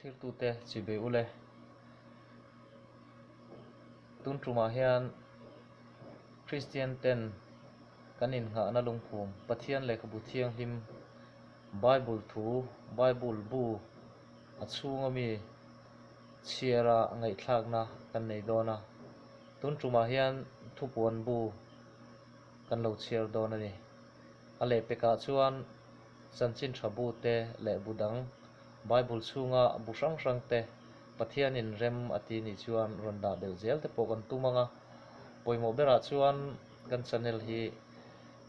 Thlirtute chibei ule. Tun tumah hian Kristian ten kan innghahna lungphum Pathian lehkhabu thianghlim Bible thu Bible bu a chhunga mi chhiara ngaihthlakna kan nei dawn a. Tun tumah hian thupuan bu kan lo chhiar dawn a ni. A lehpekah chuan chanchin tha bu te leh bu dang Bible chhunga bu hrang hrang te Pathianin rem a ti nih chuan rawn dah belh zel te pawh kan tum ang a, pawimawh berah chuan kan channel hi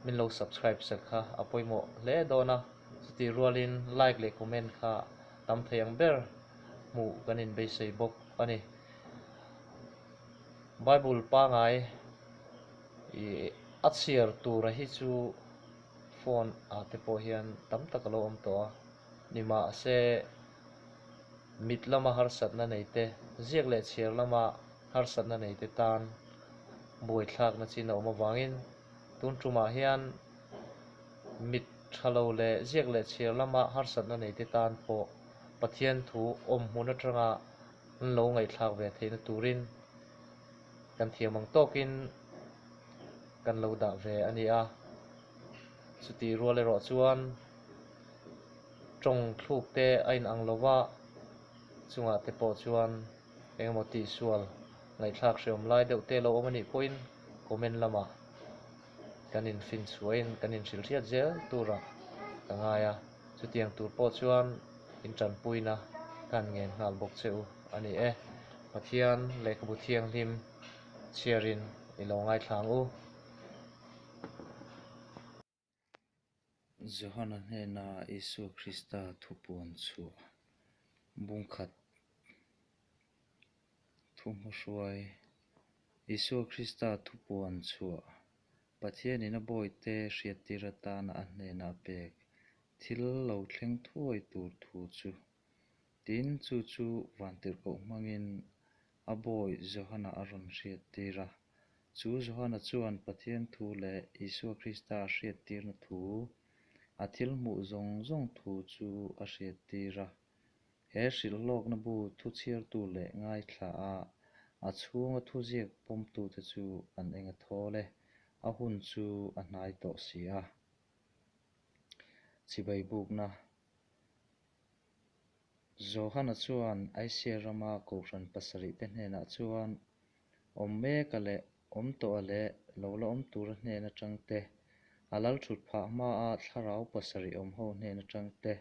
min lo subscribe sak kha a pawimawh hle dawn a, chutih rualin like leh comment kha tam thei ang ber hmuh kan inbeisei bawk a ni. Bible pangai ih a chhiar tura hi chu phone ah te pawh hian tam tak a lo awm tawh a, nimahse mit lama harsatna nei te, ziak leh chhiar lama harsatna nei te tan buaithlakna chin a awm avangin tun tumah hian mit tha lo leh ziak leh chhiar lama harsatna nei te tan pawh Pathian thu awm hmun atanga an lo ngaihthlak ve theihna turin kan thiam ang tawkin kan lo dah ve a ni a. Chutih rual erawh chuan tawng thluk te a inang lo va, chungah te pawh chuan engemaw tihsual ngaihthlak hreawm lai deuh te lo awm a nih pawhin comment lamah kan infinchhuahin kan inhrilhriat zel turah ka ngai a. Chutiang tur pawh chuan in tanpuina ka han ngen nghal bawk che u a ni e. Pathian lehkhabu thianghlim chhiarin i lo ngaithla ang u. Johana hnena Isua Krista thupuan chhuah bungkhat thuhmahruai Isua Krista thupuan chhuah Pathianin a bawite hriattir atana a hnena a pek thil lo thleng thuai tur thu chu. Tin, chu chu vantirhkoh hmangin a bawi Johana a rawn hriattir a. Chu Johana chuan Pathian thu leh Isua Krista a hriattirna thu, a thil hmuh zawng zawng thu chu a hriattir a. He hrilhlawkna bu thu chhiartu leh ngaithla a, a chhunga thuziak pawmtute chu an eng a thawl e, a hun chu a hnai tawh si a. Chibai bukna Johana chuan Asia rama kohhran pasarihte hnenah chuan awm meka leh awm tawha leh lo la awm tura hnen atang te, a lal thut phah hmaa thlarau pasarih awm ho hnen atang te,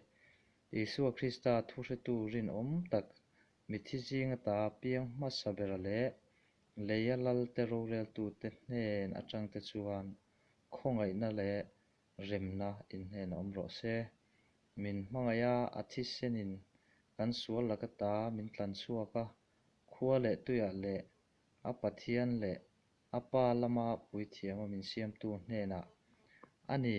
Isua Krista thuhretu rinawm tak mithi zinga ta piang hmasa bera leh leia lalte roreltute hnen atangte chuan khawngaihna leh remna inhnen a awm rawh se. Min hmangaih a, a thisenin kan sual laka ta min tlan chhuak a, khua leh tuiah leh a Pathian leh a Pa lama puithiama min siamtu hnenah a ni.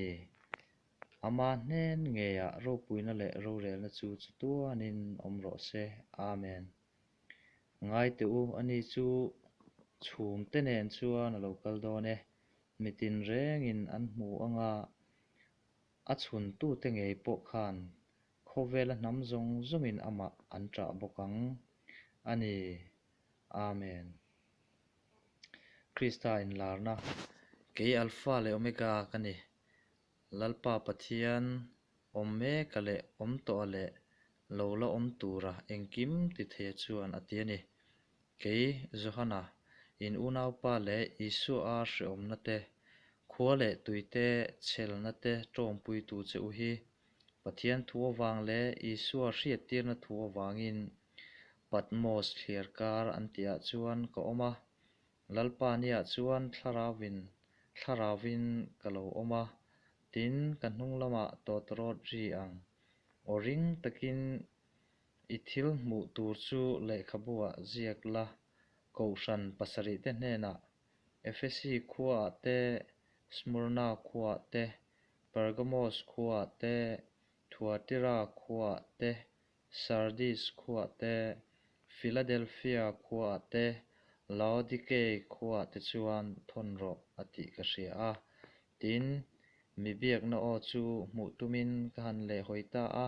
Ama hnen ngeiah ropuina leh rorelna chu chatuanin awm rawh se. Amen. Ngai teh u, ani chu chhumte nen chuan a lo kal dawn e. Mitin rengin an hmu anga a chhuntute ngei pawh khan khawvela hnam zawng zawngin amah an ṭah bawk ang a ni. Amen. Krista inlarna, Kei Alpha leh Omega ka ni. Lalpa Pathian awm meka leh awm tawha leh lo la awm tura engkim ti theia chuan a ti a ni. Kei, Johana, in unaupa leh Isua hreawmna te, khua leh tui te, chhelna te tawngpuitu che u hi, Pathian thu avang leh Isua hriattirna thu avangin Patmos thliar kar an tihah chuan ka awm a, Lalpa niah chuan thlarauvin thlarauvin ka lo awm a, tin ka hnung lamah tawtawrawt ri ang. Aw ring takin i thil hmuh tur chu lehkhabuah ziak la, Kohhran pasarihte hnenah, Efesi khuaah te, Smurna khuaah te, Pergamos khuaah te, Thuatira khuaah te, Sardis khuaah te, Philadelphia khuaah te, Laodikei khuaah te chuan thawn rawh a tih ka hria a. Tin, mi biakna aw chu hmuh tumin ka han lehhawi ta a.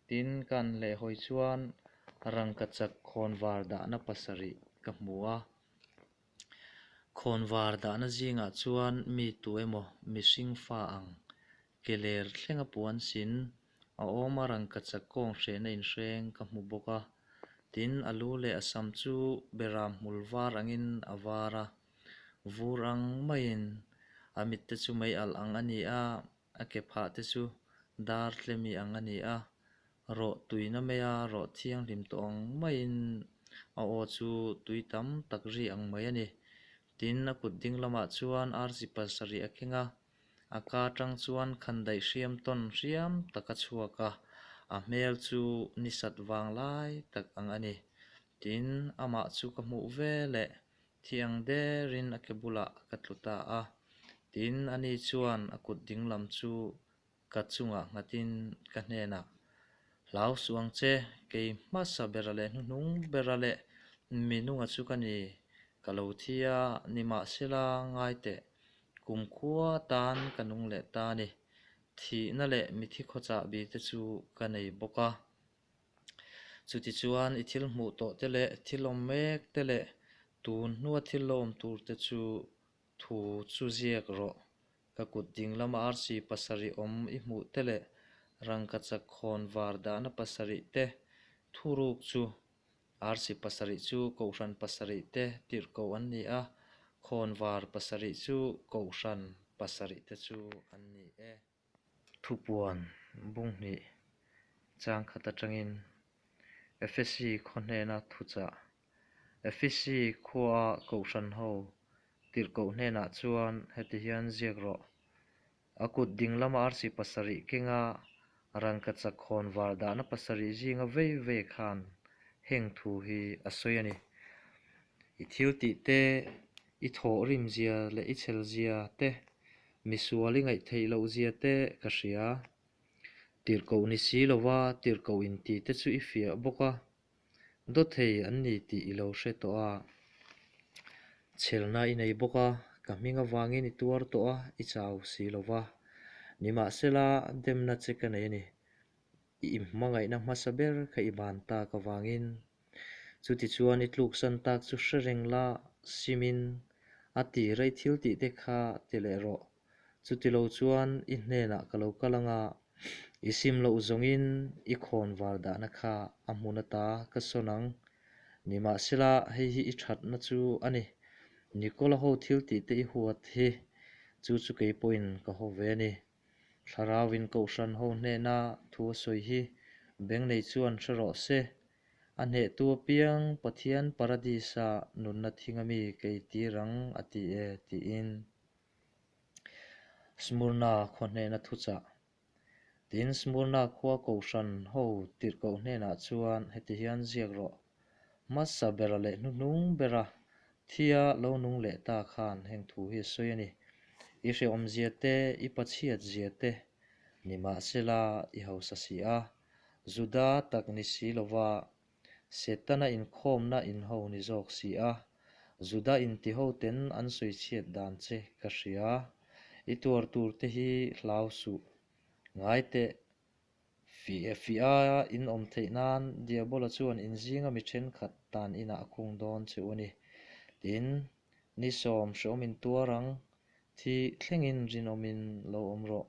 Tin, ka han lehhawi chuan Rangkachak khawnvar dahna pasarih ka hmu a. Khawnvar dahna zingah chuan mi tu emaw mihring fa ang ke ler thlenga puan sin a awm a rangkachak kawng hrehna inhreng ka hmu bawk a. Tin, a lu leh a sam chu beram hmul var angin a var a, vur ang maiin a mit te chu mei alh ang a ni a, a ke phah te chu dar tlemi ang a ni a. Rawh tuina maia rawh thianghlim tawh ang maiin a aw chu tui tam tak ri ang mai a ni. Tin, a kut ding lamah chuan arsi pasarih a keng a, a ka atang chuan khandaih hriam tawn hriam tak a chhuak a, a hmel chu ni sat vang lai tak ang a ni. Tin, amah chu ka hmuh ve leh thi ang derin a ke bulah ka tlu ta a. Tin, ani chuan a kut ding lam chu Ka chungah nghatin ka hnenah, Hlau suh ang che, kei hmasa bera leh hnuhnung bera leh minunga chu ka ni, ka lo thi a, nimahsela ngai teh, kumkhua tan ka nung leh ta a ni, thihna leh mithi khawchah bi te chu ka nei bawk a. Chutichuan i thil hmuh tawh te leh thil awm mek te leh tun hnua thil lo awm tur te chu thu chu ziak rawh. Ka kut ding lama arsi pasarih awm i hmuh te leh rangkachak khawn var dahna pasarih te thuruk chu arsi pasarih chu kohhran pasarih te tirhkoh an ni a, khawn var pasarih chu kohhran pasarih te chu an ni e. Thupuan bung hnih chang khat atangin Efesi khaw hnena thuchah Efesi khua kohhran ho tirhkoh hnenah chuan heti hian ziak rawh. A kut ding lama arsi pasarih kenga rangkachak khawn var dahna pasarih zinga vei vei khan heng thu hi a sawi a ni. I thil tih te, i thawh rim zia leh i chhel zia te, misual i ngaih theih loh zia te ka hria. Tirhkoh ni si lova tirhkoh inti te chu i fiah bawk a. Dawthei an ni tih i lo hre tawh a, chhelna i nei bawk a, ka hming avangin i tuar tawh a, i chau si lo va. Nimahsela, demna che ka nei a ni. I inhmangaihna hmasa ber kha i ban tak avangin. Chutichuan i tluksan tak chu hre reng la, simin a tira i thil tih te kha ti leh rawh. Chutilo chuan i hnenah ka lo kal anga, i sim loh zawngin i khawn var dahna kha a hmun ata ka sawn ang. Nimahsela, hei hi i thatna chu a ni. Nikola ho thil tih te i huat hi, chu chu kei pawhin ka haw ve a ni. Thlarauin Kohhran ho hnena thu a sawi hi beng nei chuan hre rawh se. A hnehtu apiang Pathian Paradis-a nunna thing ami kei tir ang a ti e, tiin. Smurna khua hnena thuchah. Tin, Smurna khua Kohhran ho tirhkoh hnenah chuan heti hian ziak rawh, Hmasa bera leh hnuhnung bera thia lo nung leh ta khan heng thu hi a sawi a ni. I hrehawmzia te, i pachhiatzia te, nimahsela i hausa si a, Juda tak ni si lova Setana inkhawmna inho ni zawk si a, Juda intiho ten an sawichhiat dan che ka hria. I tuar tur te hi hlau suh. Ngai teh, fih fih a in awm theih nan Diabola chuan inzinga mi thenkhat tan inah a khung dawn che u a ni. Tin, ni sawm hrehawm in tuar ang, thi thlengin rinawmin lo awm rawh.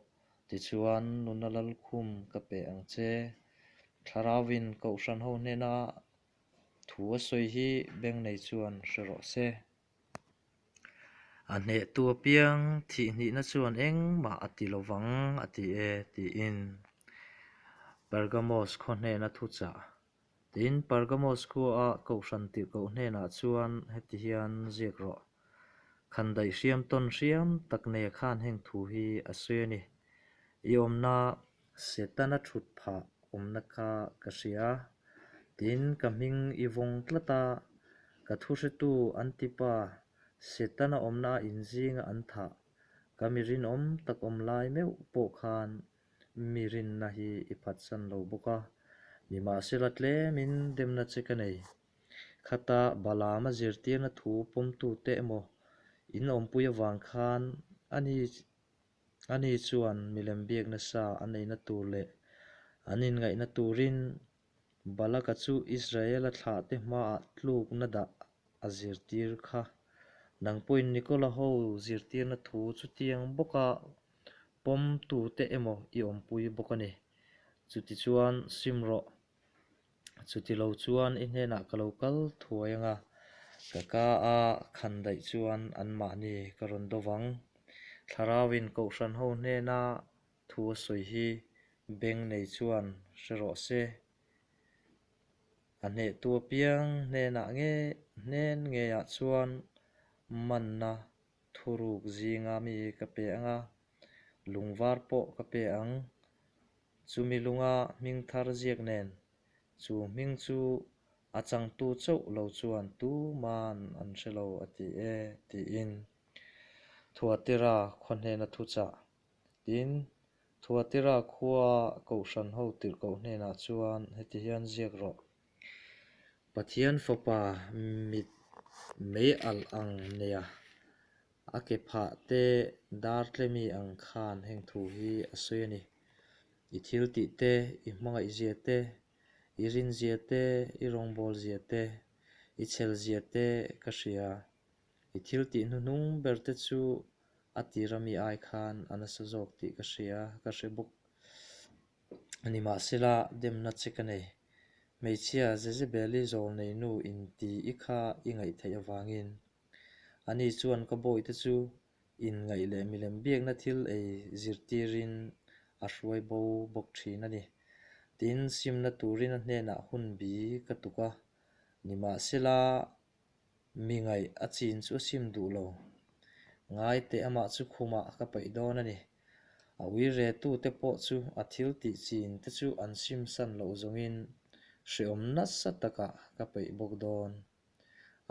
Tichuan, nuna lalkhum ka pe ang che. Thlarauin Kohhran ho hnena thu a sawi hi beng nei chuan hre rawh se. A hnehtu apiang thihhnihna chuan engmah a ti lovang a ti e, tiin Pergamos khaw hnena thuchah. Tin, Pergamos khua Kohhran tirhkoh hnenah chuan heti hian ziak rawh, Khandaih hriam tawn hriam tak nei khan heng thu hi a sawi a ni. I awmna Setana thut phah awmna kha ka hria. Tin, ka hming i vawng tlat a, ka thuhretu an ti pa, Setana awmna a inzinga an thah, ka mi rinawm tak awm lai meuh pawh khan mi rinna hi i phatsan lo bawk a, nimahsela tlemin demna che ka nei. Khata Balaama zirtirna thu pawmtute emaw in awmpui avang khan ani ani chuan milem biak nasa an eina tur leh an inngaihna turin. Balaka chu Israela thlahte hmaah tlukna dah a zirtir kha. Nang pawhin Nikola ho zirtirna thu chutiang bawka pawmtute emaw i awmpui bawk a ni. Chutichuan sim rawh. Chutilo chuan i hnenah ka lo kal thuai anga, ka ka a khan daih chuan anmahni ka rawn do vang. Thlarauin Kohhran ho hnena thu a sawi hi beng nei chuan hre rawh se. A hnehtu apiang hnenah nge hnen ngeiah chuan manna thuruk zinga mi ka pe anga, lungvar pawh ka pe ang. Chumi lunga hming thar ziak nen, chu hming chu a changtu chauh lo chuan tuman an hre lo a ti e, tiin Thuatira khua hnena thuchah. Tin, Thuatira khua Kohhran ho tirhkoh hnenah chuan heti hian ziak rawh. Pathian Fapa mit mei alh ang neia A ke phah te dar tlemi ang khan heng thu hi a sawi a ni. I thil tih te, i hmangaih zia te, i rin zia te, i rawngbâwl zia te, i chhel zia te ka hria. I thil tih hnuhnung ber te chu a tira mi ai khan a nasa zawk tih ka hria, ka hre bawk. Nimahsela, demna che ka nei. Hmeichhia Jezebeli zawlnei nu inti i kha i ngaihtheih avangin Ani chuan ka bawihte chu inngaih leh milem biakna thil ei zirtirin a hruai bo bawk thin a ni. Tin, simna turin a hnenah hun bi ka tuk a, nimahsela mi ngaih a chin chu a sim duh lo. Ngai teh amah chu khumah ka paih dawn a ni. A ui retute pawh chu a thil tih chin te chu an simsan loh zawngin hreawm nasa takah ka paih bawk dawn.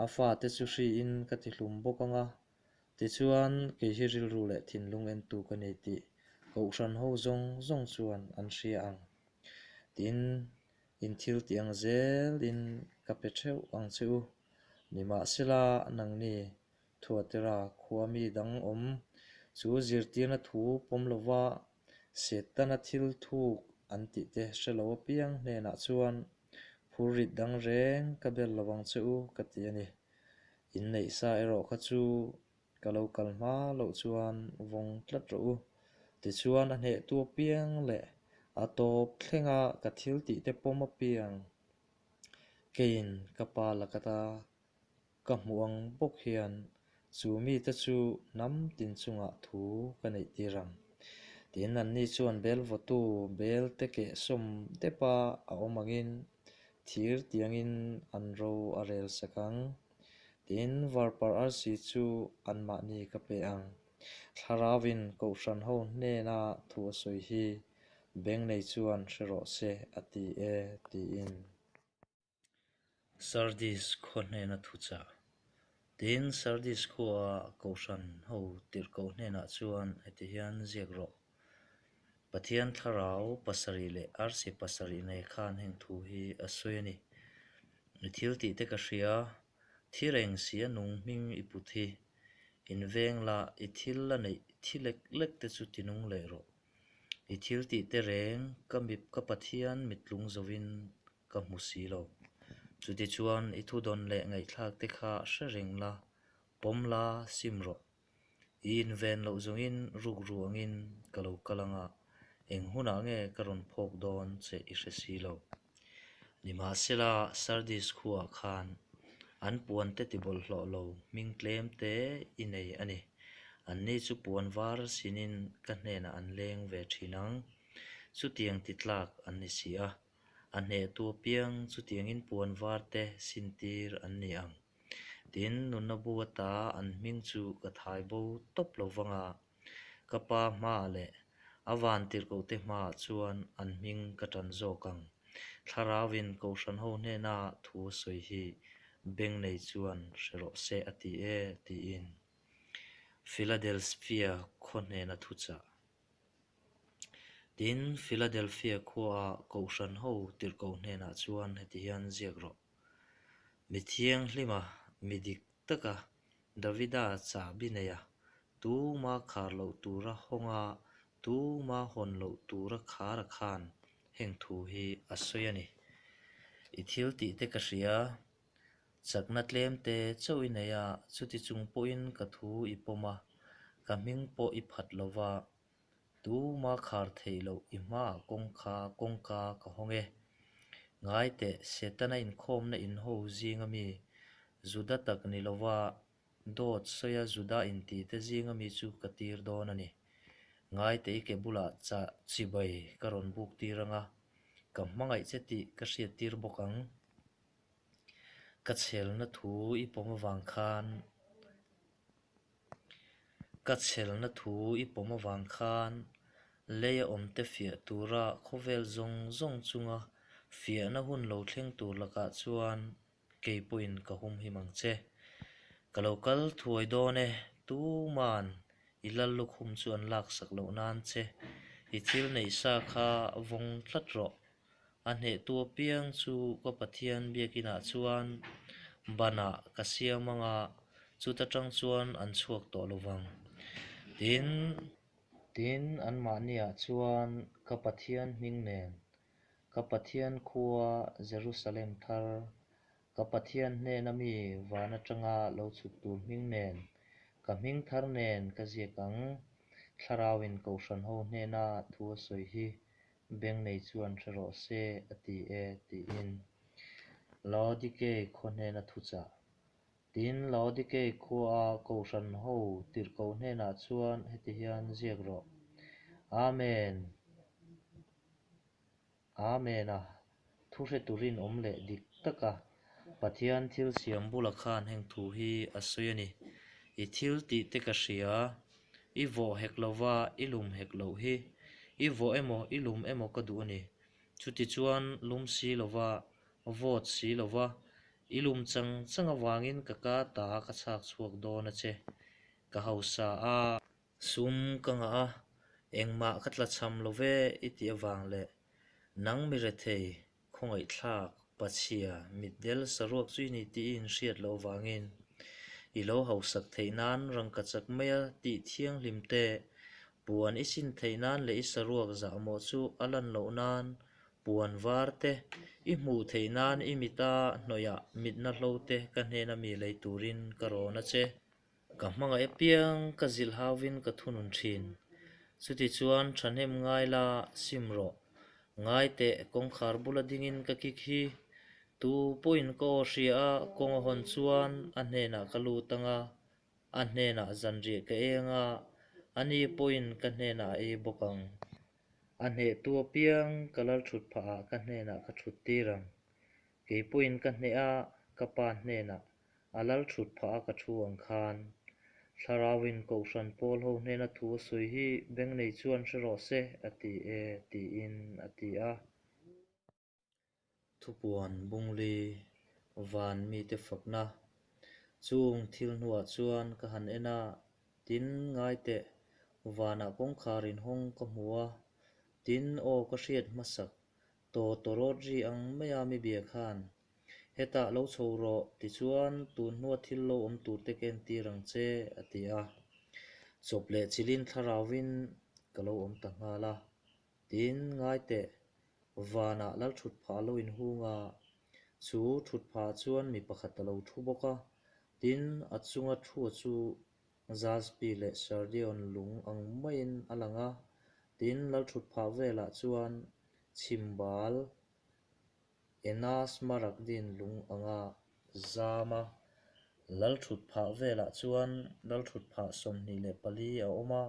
A fate chu hriin ka ti hlum bawk ang a, tichuan kei hi rilru leh thinlung entu ka ni tih Kohhran ho zawng zawng chuan an hria ang. Tin, in thil tih ang zelin ka pe theuh ang che u. Nimahsela, nangni Thuatira khua mi dang awm chu zirtirna thu pawm lova Setana thil thuk an tih te hre lo apiang hnenah chuan phurrit dang reng ka bel lo ang che u ka ti a ni. Inneih sa erawh kha chu ka lo kal hma loh chuan vawng tlat rawh u. Tichuan a hnehtu apiang leh a tawp thlenga ka thil tih te pawm apiang keiin ka pa lakata Ka hmuh ang bawk hian chu mite chu hnam tin chungah thu ka neih tir ang. Tin, anni chuan bel vawtu bel te keh sawm depa a awm angin thir tiangin an ro a rel sak ang. Tin, varparh arsi chu anmahni ka pe ang. Thlarauin Kohhran ho hnena thu a sawi hi beng nei chuan hre rawh se a ti e, tiin. Sardis khua hnena thuchah. Tin, Sardis khua Kohhran ho tirhkoh hnenah chuan heti hian ziak rawh, Pathian thlarau pasarih leh arsi pasarih nei khan heng thu hi a sawi a ni. I thil tih te ka hria, thi reng si a nung hming i put hi. Inveng la, i thil la neih thi lek lek te chu tinung leh rawh. I thil tih te reng ka mip ka Pathian mittlung zovin ka hmu si lo. Chutichuan i thudawn leh ngaihthlak te kha hre reng la, pawm la, sim rawh. I inven loh zawngin rukru angin ka lo kal anga eng hunah nge ka rawn phawk dawn che i hre si lo. Nimahsela Sardis khuaah khan an puan te tibawlhhlawh lo hming tlem te i nei a ni. Anni chu puan var sinin ka hnenah an leng ve thin ang. Chutiang ti tlak an ni si a. A hnehtu apiang chutiangin puan var te sintir an ni ang. Tin, nunna bu ata an hming chu ka thai bo tawp lo vang a, ka pa hmaah leh a vantirhkohte hmaah chuan an hming ka tan zawk ang. Thlarauin Kohhran ho hnena thu a sawi hi beng nei chuan hre rawh se a ti e, tiin Philadelphia khaw hnena thuchah. Tin, Philadelphia khuaah Kohhran ho tirhkoh hnenah chuan heti hian ziak rawh, Mi thianghlima, mi dik taka Davida chahbi neia tuma khar loh tura hawnga tuma hawn loh tura khar a khan heng thu hi a sawi a ni. I thil tih te ka hria. Chakna tlem te chauh i nei a, chuti chung pawhin ka thu i pawm a, ka hming pawh i phat lo va, tuma khar theih loh i hmaah kawngkha kawngka ka hawng e. Ngai teh, Setana inkhawmna inho zinga mi, Juda tak ni lova dawt sawia Juda intite zinga mi chu ka tir dawn a ni. Ngai teh i ke bulah chah chibai ka rawn buk tir ang a, ka hmangaih che tih ka hriat tir bawk ang. Ka chhelna thu i pawm avang khan Ka chhelna thu i pawm avang khan leia awmte fiah tura khawvel zawng zawng chunga fiahna hun lo thleng tur lakah chuan kei pawhin ka humhim ang che. Ka lo kal thuai dawn e, tuman i lal lukhum chu an laksak loh nan che, i thil neih sa kha vawng tlat rawh. A hnehtu apiang chu ka Pathian biakinah chuan banah ka siam ang a, chuta tang chuan an chhuak tawh lo vang. Tin, tin, anmahniah chuan ka Pathian hming nen, ka Pathian khua Jerusalem thar, ka Pathian hnena mi van atanga lo chhuk tur hming nen, ka hming thar nen ka ziak ang. Thlarauin Kohhran ho hnena thu a sawi hi Beng nei chuan hre rawh se a ti e tiin Laodikei khaw hnena thuchah. Tin, Laodikei khua a Kohhran ho tirhkoh hnenah chuan heti hian ziak rawh, Amen! Amen a thu hre turin awm leh dik taka Pathian thil siam bula khan heng thu hi a sawi a ni. I thil tih te ka hria, I vawh hek lova i lum hek loh hi. I vawh emaw i lum emaw ka duh a ni. Chutichuan lum si lova, vawt si lova, i lum chang chang avangin ka ka ta ka chhak chhuak dawn a che. Ka hausa a, sum ka ngah a, engmah ka tlachham lo ve i tih avang leh nang mi rethei Khawngaihthlak, Pachhia, mitdel saruak chu i ni tih i inhriat loh avangin i lo hausak theih nan rangkachak maia tih thianghlim te, puan i sin theih nan leh i saruak zahmawh chu a lan loh nan puan var te, i hmuh theih nan i mita hnawihah mitna hlo te ka hnena mi lei turin ka rawn a che. Ka hmangaih apiang ka zilh hauvin ka thunun thin. Chutichuan thahnem ngai la sim rawh. Ngai teh kawngkhar bula dingin ka kik hi. Tu pawhin ka aw hria a, kawng a hawn chuan a hnenah ka lut ang a, a hnenah zanriah ka ei ang a, ani pawhin ka hnenah a ei bawk ang. A hnehtu apiang ka lal thut phahah ka hnenah ka thut tir ang. Kei pawhin ka hneh a, ka pa hnenah A lal thut phah a ka thu ang khan Thlarauin Kohhran pawl ho hnena thu a sawi hi beng nei chuan hre rawh se a ti e tiin a ti a. Thupuan Bungli van mite fakna chung thil hnuah chuan ka han en a, tin ngai teh vanah kawngkhar inhawng ka hmu a, tin aw ka hriat hmasak tawtawrawt ri ang maia mi bia khan Hetah lo chho rawh, tichuan tun hnua thil lo awm turte ka entir ang che, a ti a. Chawp leh chilin thlarauvin ka lo awm ta nghal a. Tin, ngai teh, vanah lal thutphah a lo inhung a, chu thutphah chuan mi pakhat a lo thu bawk a. Tin, a chunga thua chu Jaspi leh Sardion lung ang maiin a lang a. Tin, lal thutphah velah chuan chhimbal Ena Smaragdin lung anga zam a, lal thut phah velah chuan lal thut phah 24 a awm a.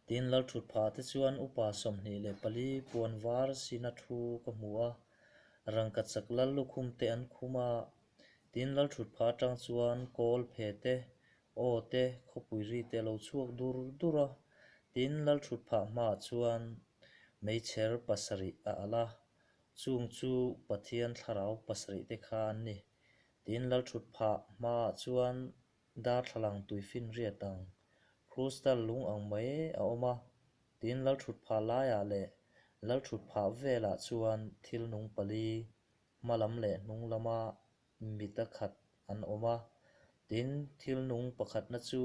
Tin, lal thut phah te chuan upa 24 puan var sina thu ka hmu a, rangkachak lal lukhum te an khum a. Tin, lal thut phah atang chuan kawl phe te, aw te, khawpui ri te a lo chhuak dur dur a. Tin, lal thut phah hmaah chuan Meichher pasarih a alh a, chung chu Pathian thlarau pasarih te kha an ni. Tin, Lalthutphah hmaah chuan darthlalang tuifinriat ang, crystal lung ang mai a awm a. Tin, Lalthutphah laiah leh Lalthutphah velah chuan thil nung pali, hma lam leh hnung lama mit a khat an awm a. Tin, thil nung pakhatna chu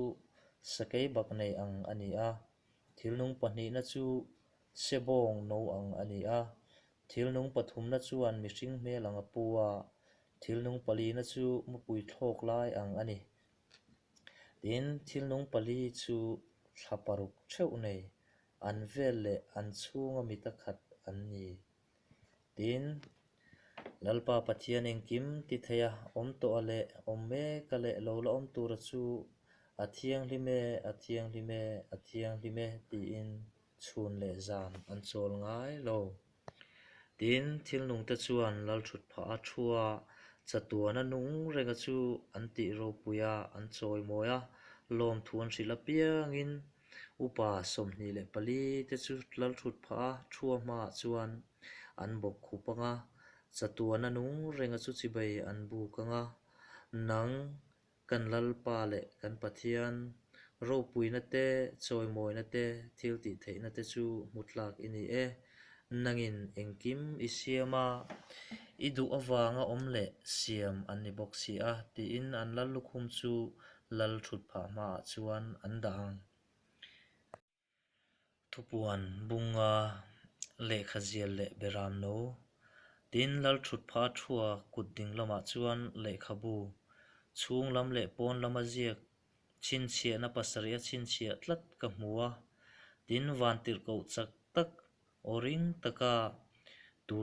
sakei bak nei ang a ni a. Thil nung pahnihna chu sebawng no ang a ni a. Thil nung pathumna chuan mihring hmel ang a pu a, thil nung palina chu mupui thlawk lai ang a ni. Tin, thil nung pali chu thla paruk theuh nei, an vel leh an chhunga mita khat an ni. Tin, Lalpa Pathian engkim ti thei a, awm tawh a leh awm mek a leh lo la awm tura chu a thianghlim e, a thianghlim e, a thianghlim e tiin chhun leh zan an chawl ngai lo. Tin, thil nungte chuan Lalthut phah a thu a, chatuana nung renga chu an tih ropui a, an chawimawi a, lawmthu an hrilh apiangin Upa 24 te chu Lalthut phah a thua hmaah chuan an bawk khup ang a, chatuana nung renga chu chibai an buk ang a, Nang kan Lalpa leh kan Pathian ropuina te, chawimawina te, thil tih theihna te chu hmu tlak i ni e. Nangin engkim i siam a, i duh avanga awm leh siam an ni bawk si a, tiin an lal lukhum chu lal thut phah hmaah chuan an dah ang. Thupuan bunga lehkha zial leh beram no. Tin, lal thut phah thua kut ding lamah chuan lehkhabu chhung lam leh pawn lama ziak chhinchhiahna pasarih a chhinchhiah tlat ka hmu a. Tin, vantirhkoh chak tak aw ring taka tu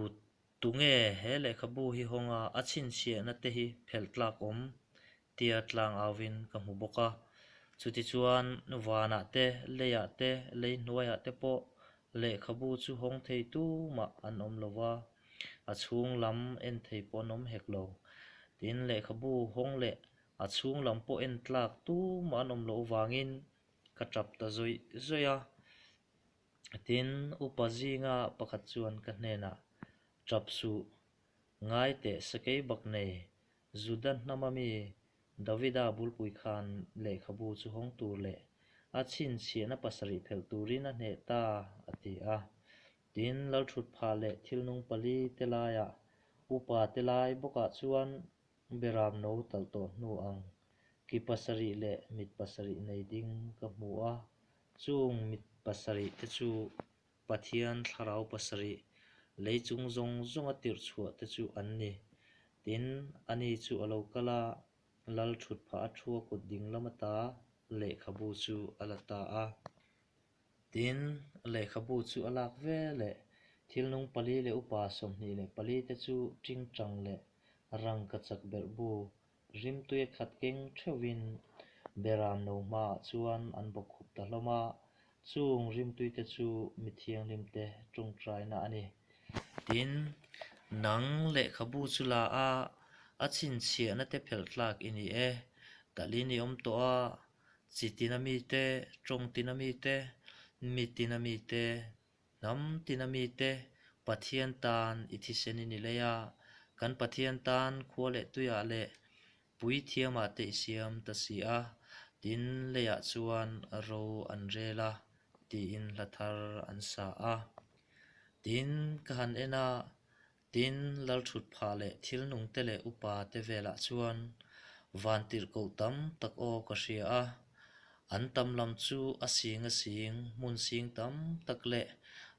tunge he lehkhabu hi hawnga a chhinchhiahna te hi phelh tlak awm tia tlang auvin ka hmu bawk a. Chutichuan, vanah te, leiah te, lei hnuaiah te pawh lehkhabu chu hawng thei tumah an awm lo va, a chhung lam en thei pawh an awm hek lo. Tin, lehkhabu hawng leh a chhung lam pawh en tlak tumah an awm loh vangin ka tap ta zawih zawih a. Tin, upa zinga pakhat chuan ka hnenah, Tap suh, ngai teh sakei bak nei, Juda hnama mi Davida bulpui khan lehkhabu chu hawng tur leh a chhinchhiahna pasarih phelh turin a hneh ta, a ti a. Tin, Lalthutphah leh thilnung pali te laiah upa te lai bawkah chuan beram no talh tawh hnu ang ki pasarih leh mit pasarih nei ding ka hmu a, chung mit pasarih te chu Pathian thlarau pasarih lei chung zawng zawnga tirh chhuah te chu an ni. Tin, ani chu a lo kal a, lal thut phah a thu a kut ding lam ata lehkhabu chu a la ta a. Tin, lehkhabu chu a lak ve leh thil nung pali leh upa 24 te chu tingtang leh rangkachak berh bu Rimtui a khat keng theuhin beram no hmaah chuan an bawk khup ta hlawm a, chung rimtuite chu mi thianghlimte tawngtaina a ni. Tin, nang lehkhabu chu la a, a chhinchhiahna te phelh tlak i ni e, talin i awm tawh a, chi tina mite, tawng tina mite, mi tina mite, Hnam tina mite Pathian tan i thisen i ni lei a, kan Pathian tan khua leh tuiah leh puithiamah te i siam ta si a, tin leiah chuan ro an rel a, tiin hla thar an sa a. Tin, ka han en a, Tin, Lalthutphah leh thil nungte leh upa te velah chuan vantirhkoh tam tak aw ka hria a, an tam lam chu a sing a sing hmun sing tam tak leh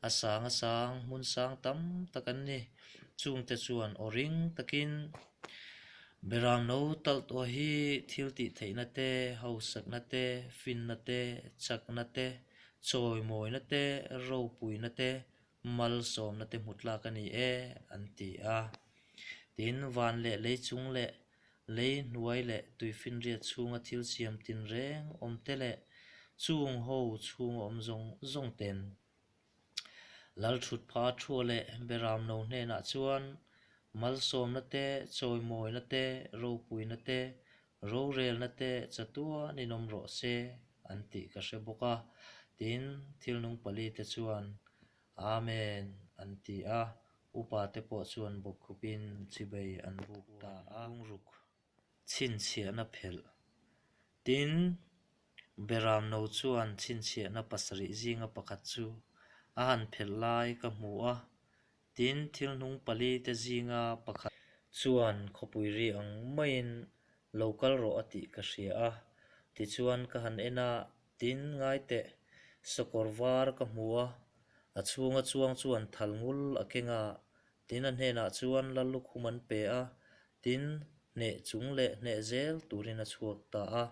a sang a sang hmun sang tam tak an ni. Chungte chuan aw ring takin Beram no talh tawh hi thil tih theihna te, hausakna te, finna te, chakna te, chawimawina te, ropuina te, malsawmna te hmu tlak a ni e, an ti a. Tin, van leh lei chung leh lei hnuai leh tuifinriat chhunga thil siam tinreng awm te leh chung ho chhunga awm zawng zawng ten Lalthutpha thua leh Beramno hnenah chuan malsawmna te, chawimawina te, ropuina te, Rorelna te chatuan in awm rawh se an tih ka hre bawk a, tin thil nung pali te chuan Amen an ti a, upa te pawh chuan bawkkhupin chibei an buk ta a. Bungruk chhinchhiahna phelh. Tin, Beramno chuan chhinchhiahna pasarih zinga pakhat chu a han phelh lai ka hmu a, Tin, thil hnung pali te zinga pakhat chuan khawpui ri ang maiin lo kal rawh a tih ka hria a. Tichuan ka han en a, tin, ngai teh, sakawr var ka hmu a, a chhunga chuang chuan thal ngul a keng a. Tin, a hnenah chuan lal lukhum an pe a, tin, hneh chung leh hneh zel turin a chhuak ta a.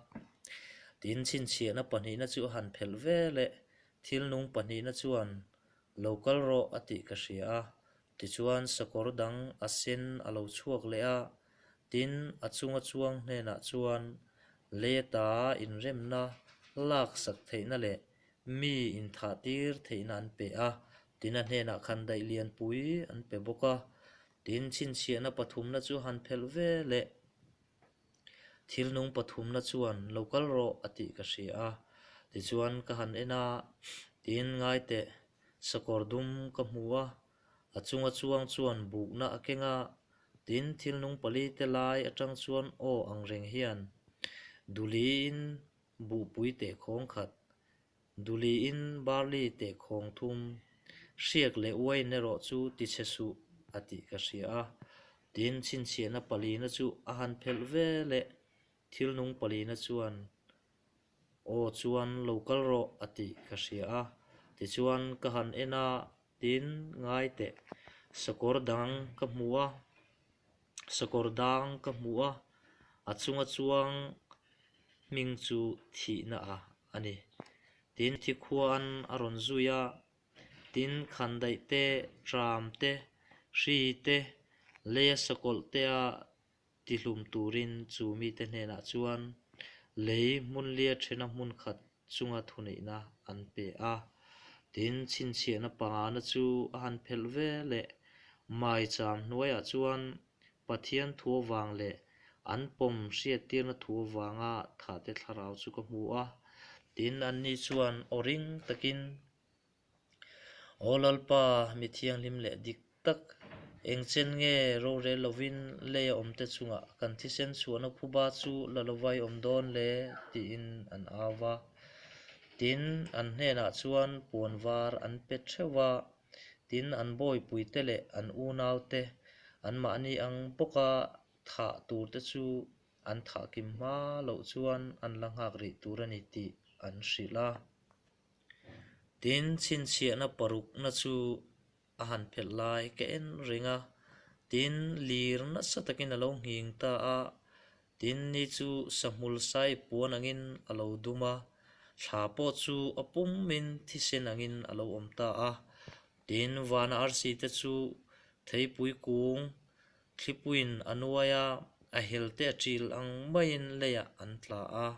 Tin, chhinchhiahna pahnihna chu a han phelh ve leh thil nung pahnihna chuan lo kal rawh a tih ka hria a. Tichuan, sakawr dang a sen a lo chhuak leh a, tin, a chunga chuang hnenah chuan leta inremna laksak theihna leh mi inthah tir theihna an pe a, tin a hnenah khan daih lianpui an pe bawk a, tin chhinchhiahna pathumna chu han phelh ve leh thil nung pathumna chuan lo kal rawh a tih ka hria a, tichuan ka han en a, tin ngai teh sakawr dum ka hmu a, a chunga chuang chuan bukna a keng a, tin thil nung pali te lai atang chuan aw ang reng hian duliin Buhpui teh khawng khat, Duliin barley teh khawng thum, hriak leh uain erawh chu ti chhe suh a tih ka hria a. Tin, chhinchhiahna palina chu a han phelh ve leh thil nung palina chuan aw chuan lo kal rawh a tih ka hria a. Tichuan ka han en a, tin, ngai teh, sakawr dang ka hmu a, sakawr dang ka hmu a, a chunga chuang hming chu thihna a a ni. Tin, thi khuan a rawn zui a, tin, khandaih te, tram te, hri te, leia sakawlh te a tihlum turin chu mite hnenah chuan lei hmun lia thena hmun khat chunga thuneihna an pe a. Tin, chhinchhiahna pangana chu a han phelh ve leh maicham hnuaiah chuan Pathian thu avang leh an pawm hriattirna thu avanga thahte thlarau chu ka hmu a. Tin, anni chuan aw ring takin, Aw Lalpa, mi thianghlim leh dik tak, eng chen nge rorel lovin leia awmte chungah kan thisen chhuahna phuba chu la lovai awm dawn le? tiin an au va. Tin, an hnenah chuan puan var an pe theuh va. Tin, an bawipuite leh an unaute anmahni ang bawka thah turte chu an thah kim hma loh chuan an la nghak rih tur a ni tih an hrilh a. Tin, chhinchhiahna parukna chu a han phelh lai ka en reng a, tin, lir nasa takin a lo nghing ta a, tin, ni chu sahmul sai puan angin a lo dum a, thla pawh chu a pumin thisen angin a lo awm ta a, tin, vana arsi te chu theipui kung Thlipuiin a nuai a, a hel te a ṭil ang maiin leiah an tla a.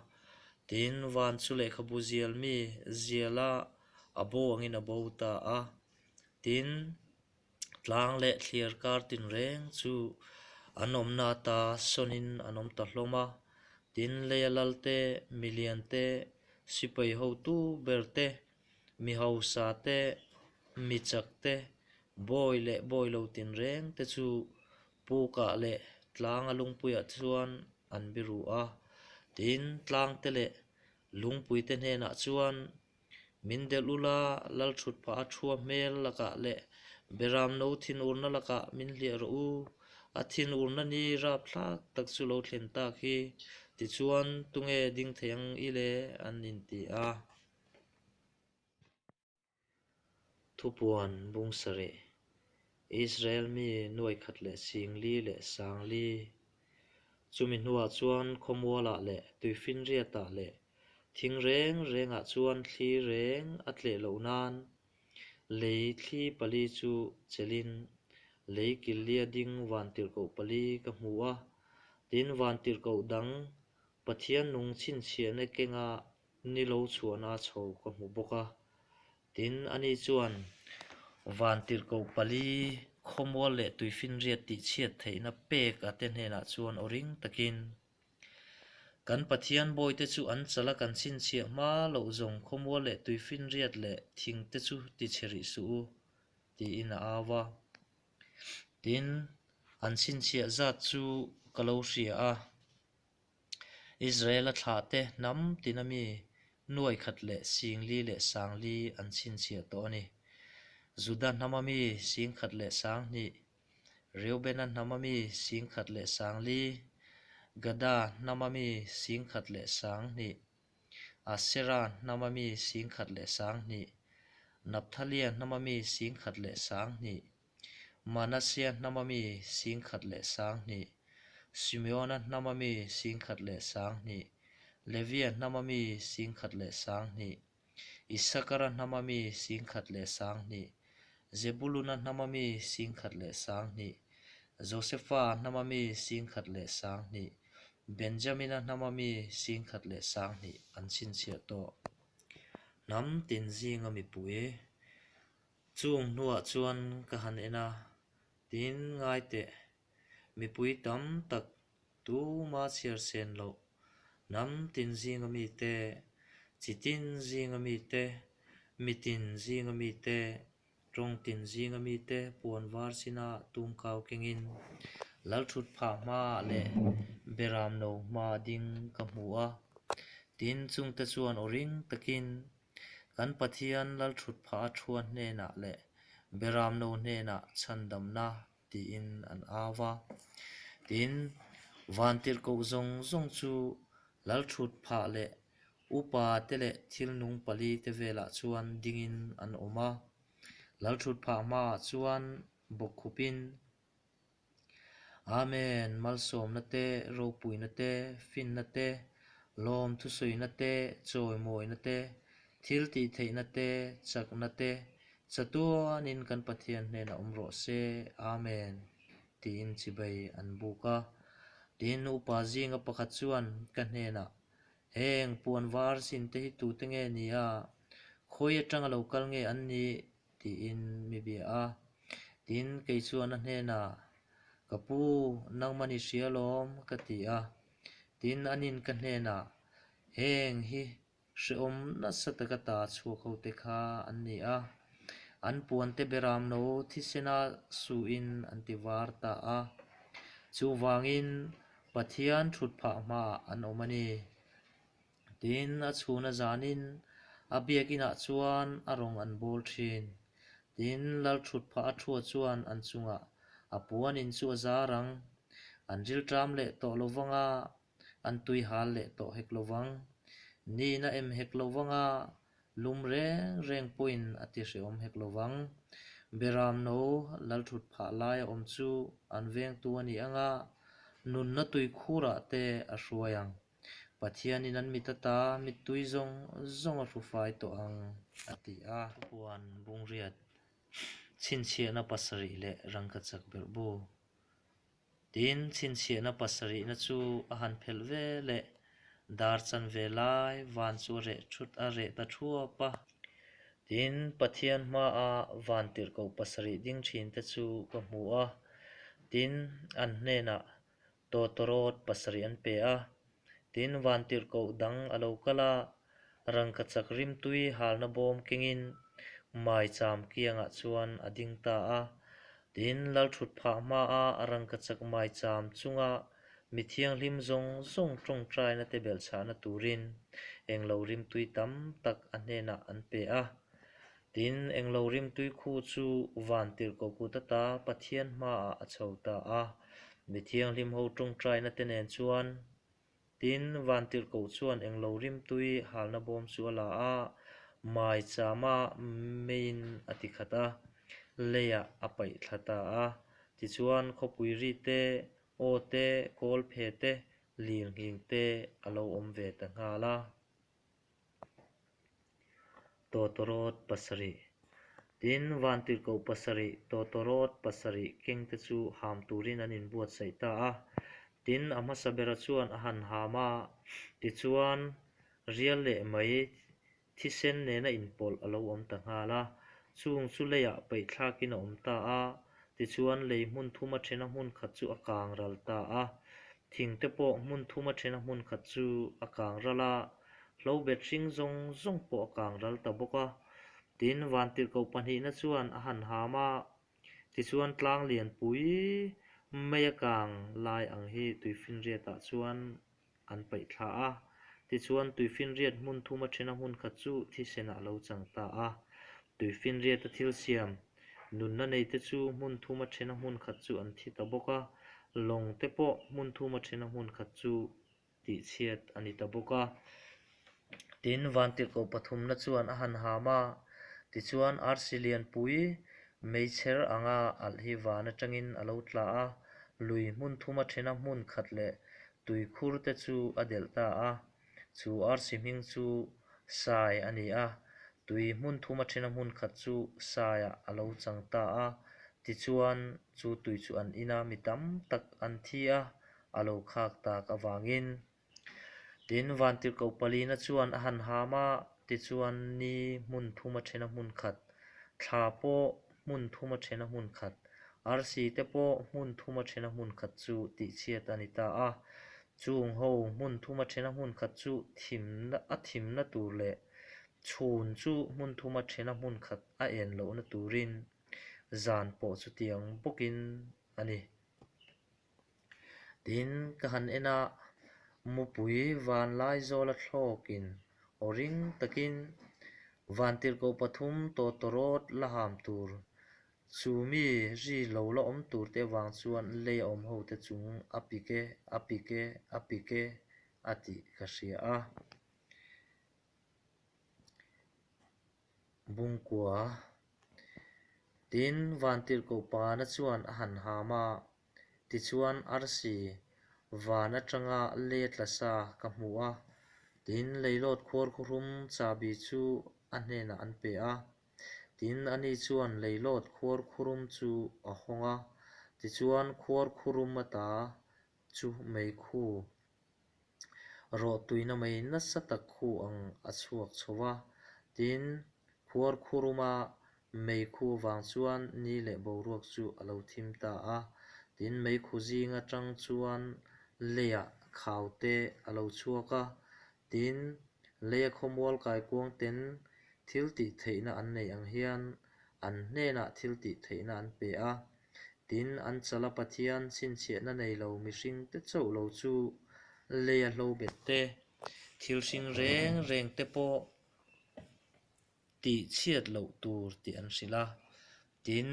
Tin, van chu lehkhabu zial mi ziala a bo angin a bo ta a. Tin, tlang leh thliar kar tinreng chu an awmna ata sawnin an awm ta hlawm a. Tin, leia lal te, milian te, sipai hotu ber te, mi hausa te, mi chak te, bawi leh bawi lo tinreng te chu pukah leh tlanga lungpuiah chuan an biru a. Tin, tlang te leh lungpui te hnenah chuan min delh ula, lalthut phah a thua hmel lakah leh beram no thinurna lakah min hliah rawh u. A thinurna ni rapthlak tak chu lo thlen tak hi, tichuan tunge ding thei ang i le an inti a. Thupuan bung sarih, Israel mi nuai khat leh singli leh sangli. Chumi hnuah chuan khawmualah leh tuifinriatah leh thing reng rengah chuan thli reng a tleh loh nan lei thli pali chu chelhin lei killia ding vantirhkoh pali ka hmu a, tin vantirhkoh dang Pathian nung chhinchhiahna kenga Ni lo chhuahna chho ka hmu bawk a, tin ani chuan vantirhkoh pali khawmual leh tuifinriat tihchhiat theihna pek a te hnenah chuan aw ring takin, Kan Pathian bawite chu an chal a kan chhinchhiah hma loh zawng khawmual leh tuifinriat leh thingte chu tichhe rih suh u, tiin a au a. Tin, an chhinchhiah zat chu ka lo hria a. Israel-a thlahte hnam tina mi nuai khat leh singli leh sangli an chhinchhiah tawh a ni. Juda hnama mi singkhat leh sanghnih, Reubena hnama mi singkhat leh sangli, Gada hnama mi singkhat leh sanghnih, Asera hnama mi singkhat leh sanghnih, Naphthalia hnama mi singkhat leh sanghnih. Manasea hnama mi 10,020, Simeona hnama mi 10,020, Levia hnama mi 10,020, Isakara hnama mi 10,020, Zebuluna hnama mi 10,020, Josefa hnama mi 10,020, Benjamina hnama mi 10,020 an chhinchhiah tawh. Hnam tin zinga mipui chung hnuah chuan ka han en a, tin ngai teh, mipui tam tak tuma chhiar sen loh, hnam tin zinga mite, chi tin zinga mite, mi tin zinga mite, tawng tin zinga mite puan var china tumkau kengin Lalthut phah hmaah leh Beram no hma ding ka hmu a. Tin, chungte chuan aw ring takin, Kan Pathian Lalthut phah a thua hnenah leh Beram no hnenah chhandamna tiin an au va. Tin, vantirhkoh zawng zawng chu Lalthut phah leh upa te leh thil nung pali te velah chuan dingin an awm a. Lalthut phah hmaah chuan bawkkhupin, Amen! Malsawmna te, ropuina te, finna te, lawm thusawiina te, chawimawina te, thil tihtheihna te, chakna te, chatuanin kan Pathian hnenah awm rawh se. Amen! Tiin chibai an buk a. Tin, upa zinga pakhat chuan ka hnenah, Heng puan var sin te hi tute nge ni a? Khawi atanga lo kal nge an nih? Tiin mi bia a. Tin, kei chuan a hnenah, Ka pu, nangmah ni hria lawm, ka ti a. Tin, anin ka hnenah, Heng hi hrehawm nasa taka ta chhuak ho te kha an ni a. An puante beram no thisena suin an ti var ta a. Chuvangin, Pathian thut phah hmaah an awm a ni. Tin, a chhuna zanin a biakinah chuan a rawng an bawl thin. Tin, lal thut phah a thua chuan an chungah a puanin chu a zar ang. An rilṭam leh tawh lo vang a, an tui hal leh tawh hek lo vang. Niin a em hek lo vang a, lum reng reng pawhin a ti hrehawm hek lo vang. Beram no lal thut phah lai a awm chu an vengtu a ni ang a, nunna tuikhurah te a hruai ang. Pathianin an mit ata mittui zawng zawng a hrufai tawh ang, a ti a. Thupuan bungriat chhinchhiahna pasarih leh rangkachak berh bu. Tin, chhinchhiahna pasarihna chu a han phelh ve leh dar chanve lai van chu a reh thut a reh ta thuap a. Tin, Pathian hmaah van tirhkoh pasarih ding thinte chu ka hmu a. Tin, an hnenah Tawtawrawt pasarih an pe a, tin vantirhkoh dang a lo kal a, rangkachak rimtui halna bawm kengin maicham kiangah chuan a ding ta a. Tin, Lalthut phah hmaa rangkachak maicham chunga mi thianghlim zawng zawng tawngtaina te belhchhahna turin englo rimtui tam tak a hnenah an pe a. Tin, englo rimtui khu chu van tirhkoh kut ata Pathian hmaah a chho ta a, mi thianghlim ho tawngtaina te nen chuan. Tin, van tirhkoh chuan englo rimtui halna bawm chu a la a, maichama meiin a ti khat a, leiah a paih thla ta a. Tichuan, khawpui ri te, aw te, kawl phe te, lirnghing te a lo awm ve ta nghal a. Tawtawrawt pasarih. Tin, vantirhkoh pasarih, tawtawrawt pasarih kengte chu ham turin an inbuatsaih ta a. Tin, a hmasa bera chuan a han ham a, tichuan, rial leh mai thisen nena inpawlh a lo awm ta nghal a. Chung chu leiah paihthlakin a awm ta a, tichuan lei hmun thuma thena hmun khat chu a kang ral ta a. Thing te pawh hmun thuma thena hmun khat chu a kang ral a, hlo bet hring zawng zawng pawh a kang ral ta bawk a. Tin, vantirhkoh pahnihna chuan a han ham a, tichuan tlang lianpui mai a kang lai ang hi tuifinriatah chuan an paih thla a. Tichuan, tuifinriat hmun thuma thena hmun khat chu thisenah a lo chang ta a. Tuifinriata thil siam nunna neite chu hmun thuma thena hmun khat chu an thi ta bawk a, lawng te pawh hmun thuma thena hmun khat chu tihchhiat a ni ta bawk a. Tin, vantirhkoh pathumna chuan a han ham a, tichuan arsi lianpui Meichher anga alh hi van atangin a lo tla a, lui hmun thuma thena hmun khat leh tuikhur te chu a delh ta a. Chu arsi hming chu Sai a ni a, tui hmun thuma thena hmun khat chu Saiah a lo chang ta a. Tichuan, chu tui chu an in a, mi tam tak an thi a, a lo khak tak avangin. Tin, Vantirhkoh palina chuan a han ham a, tichuan ni hmun thuma thena hmun khat, thla pawh hmun thuma thena hmun khat, arsi te pawh hmun thuma thena hmun khat chu tihchhiat a ni ta a. Chung ho hmun thuma thena hmun khat chu thimna a thimna tur leh chhun chu hmun thuma thena hmun khat a en lohna turin zan pawh chutiang bawkin a ni. Tin, ka han en a, mupui vanlai zawla thlawkin aw ring takin vantirhkoh pathum tawtawrawt la ham tur, chu mi ri lo la awm tur te avang chuan lei a awm ho te chung a pik e, a pik e, a pik e a tih ka hria a. Bungkua. Tin, Vantirhkoh Pana chuan a han ham a, tichuan arsi van atanga lei a tla sa ka hmu a, tin leilawt khuar khuhrum chahbi chu a hnenah an pe a. Tin, ani chuan leilawt khuar khurum chu a hawng a, tichuan khuar khurum ata chu meikhu Rawh tuina mai nasa tak khu ang a chhuak chho a, tin, khuar khuruma meikhu vang chuan ni leh boruak chu a lo thim ta a, tin, meikhu zing atang chuan leiah khau te a lo chhuak a, tin, leia khawmual kaikuang ten thil tih theihna an nei ang hian an hnenah thil tih theihna an pe a. Tin, an chala Pathian chhinchhiahna nei lo mihringte chauh lo chu leia hlo bet te, thil hring reng reng te pawh tih chhiat loh tur tih an hrilh a. Tin,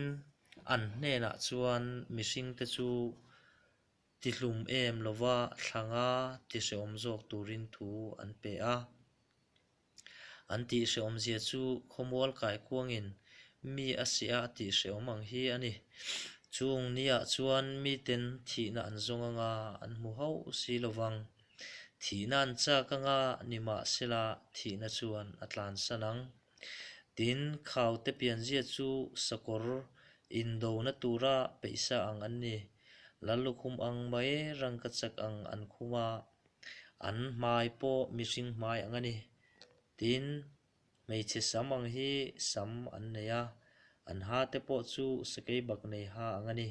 an hnenah chuan mihringte chu tihlum em lova thlanga tihrehawm zawk turin thu an pe a. An tihhrehawmzia chu khawmual kaikuangin mi a seh a tihhrehawm ang hi a ni. Chung niah chuan miten thihna an zawng anga an hmu hauh si lo vang. Thihna an chak anga nimahsela thihna chuan a tlansan ang. Tin, khaute pianzia chu sakawr indona tura peihsa ang an ni. Lallukhum ang mai rangkachak ang an khum a. An hmai pawh mihring hmai ang a ni. Tin, hmeichhe sam ang hi sam an nei a, an ha te pawh chu sakei bak nei ha ang a ni.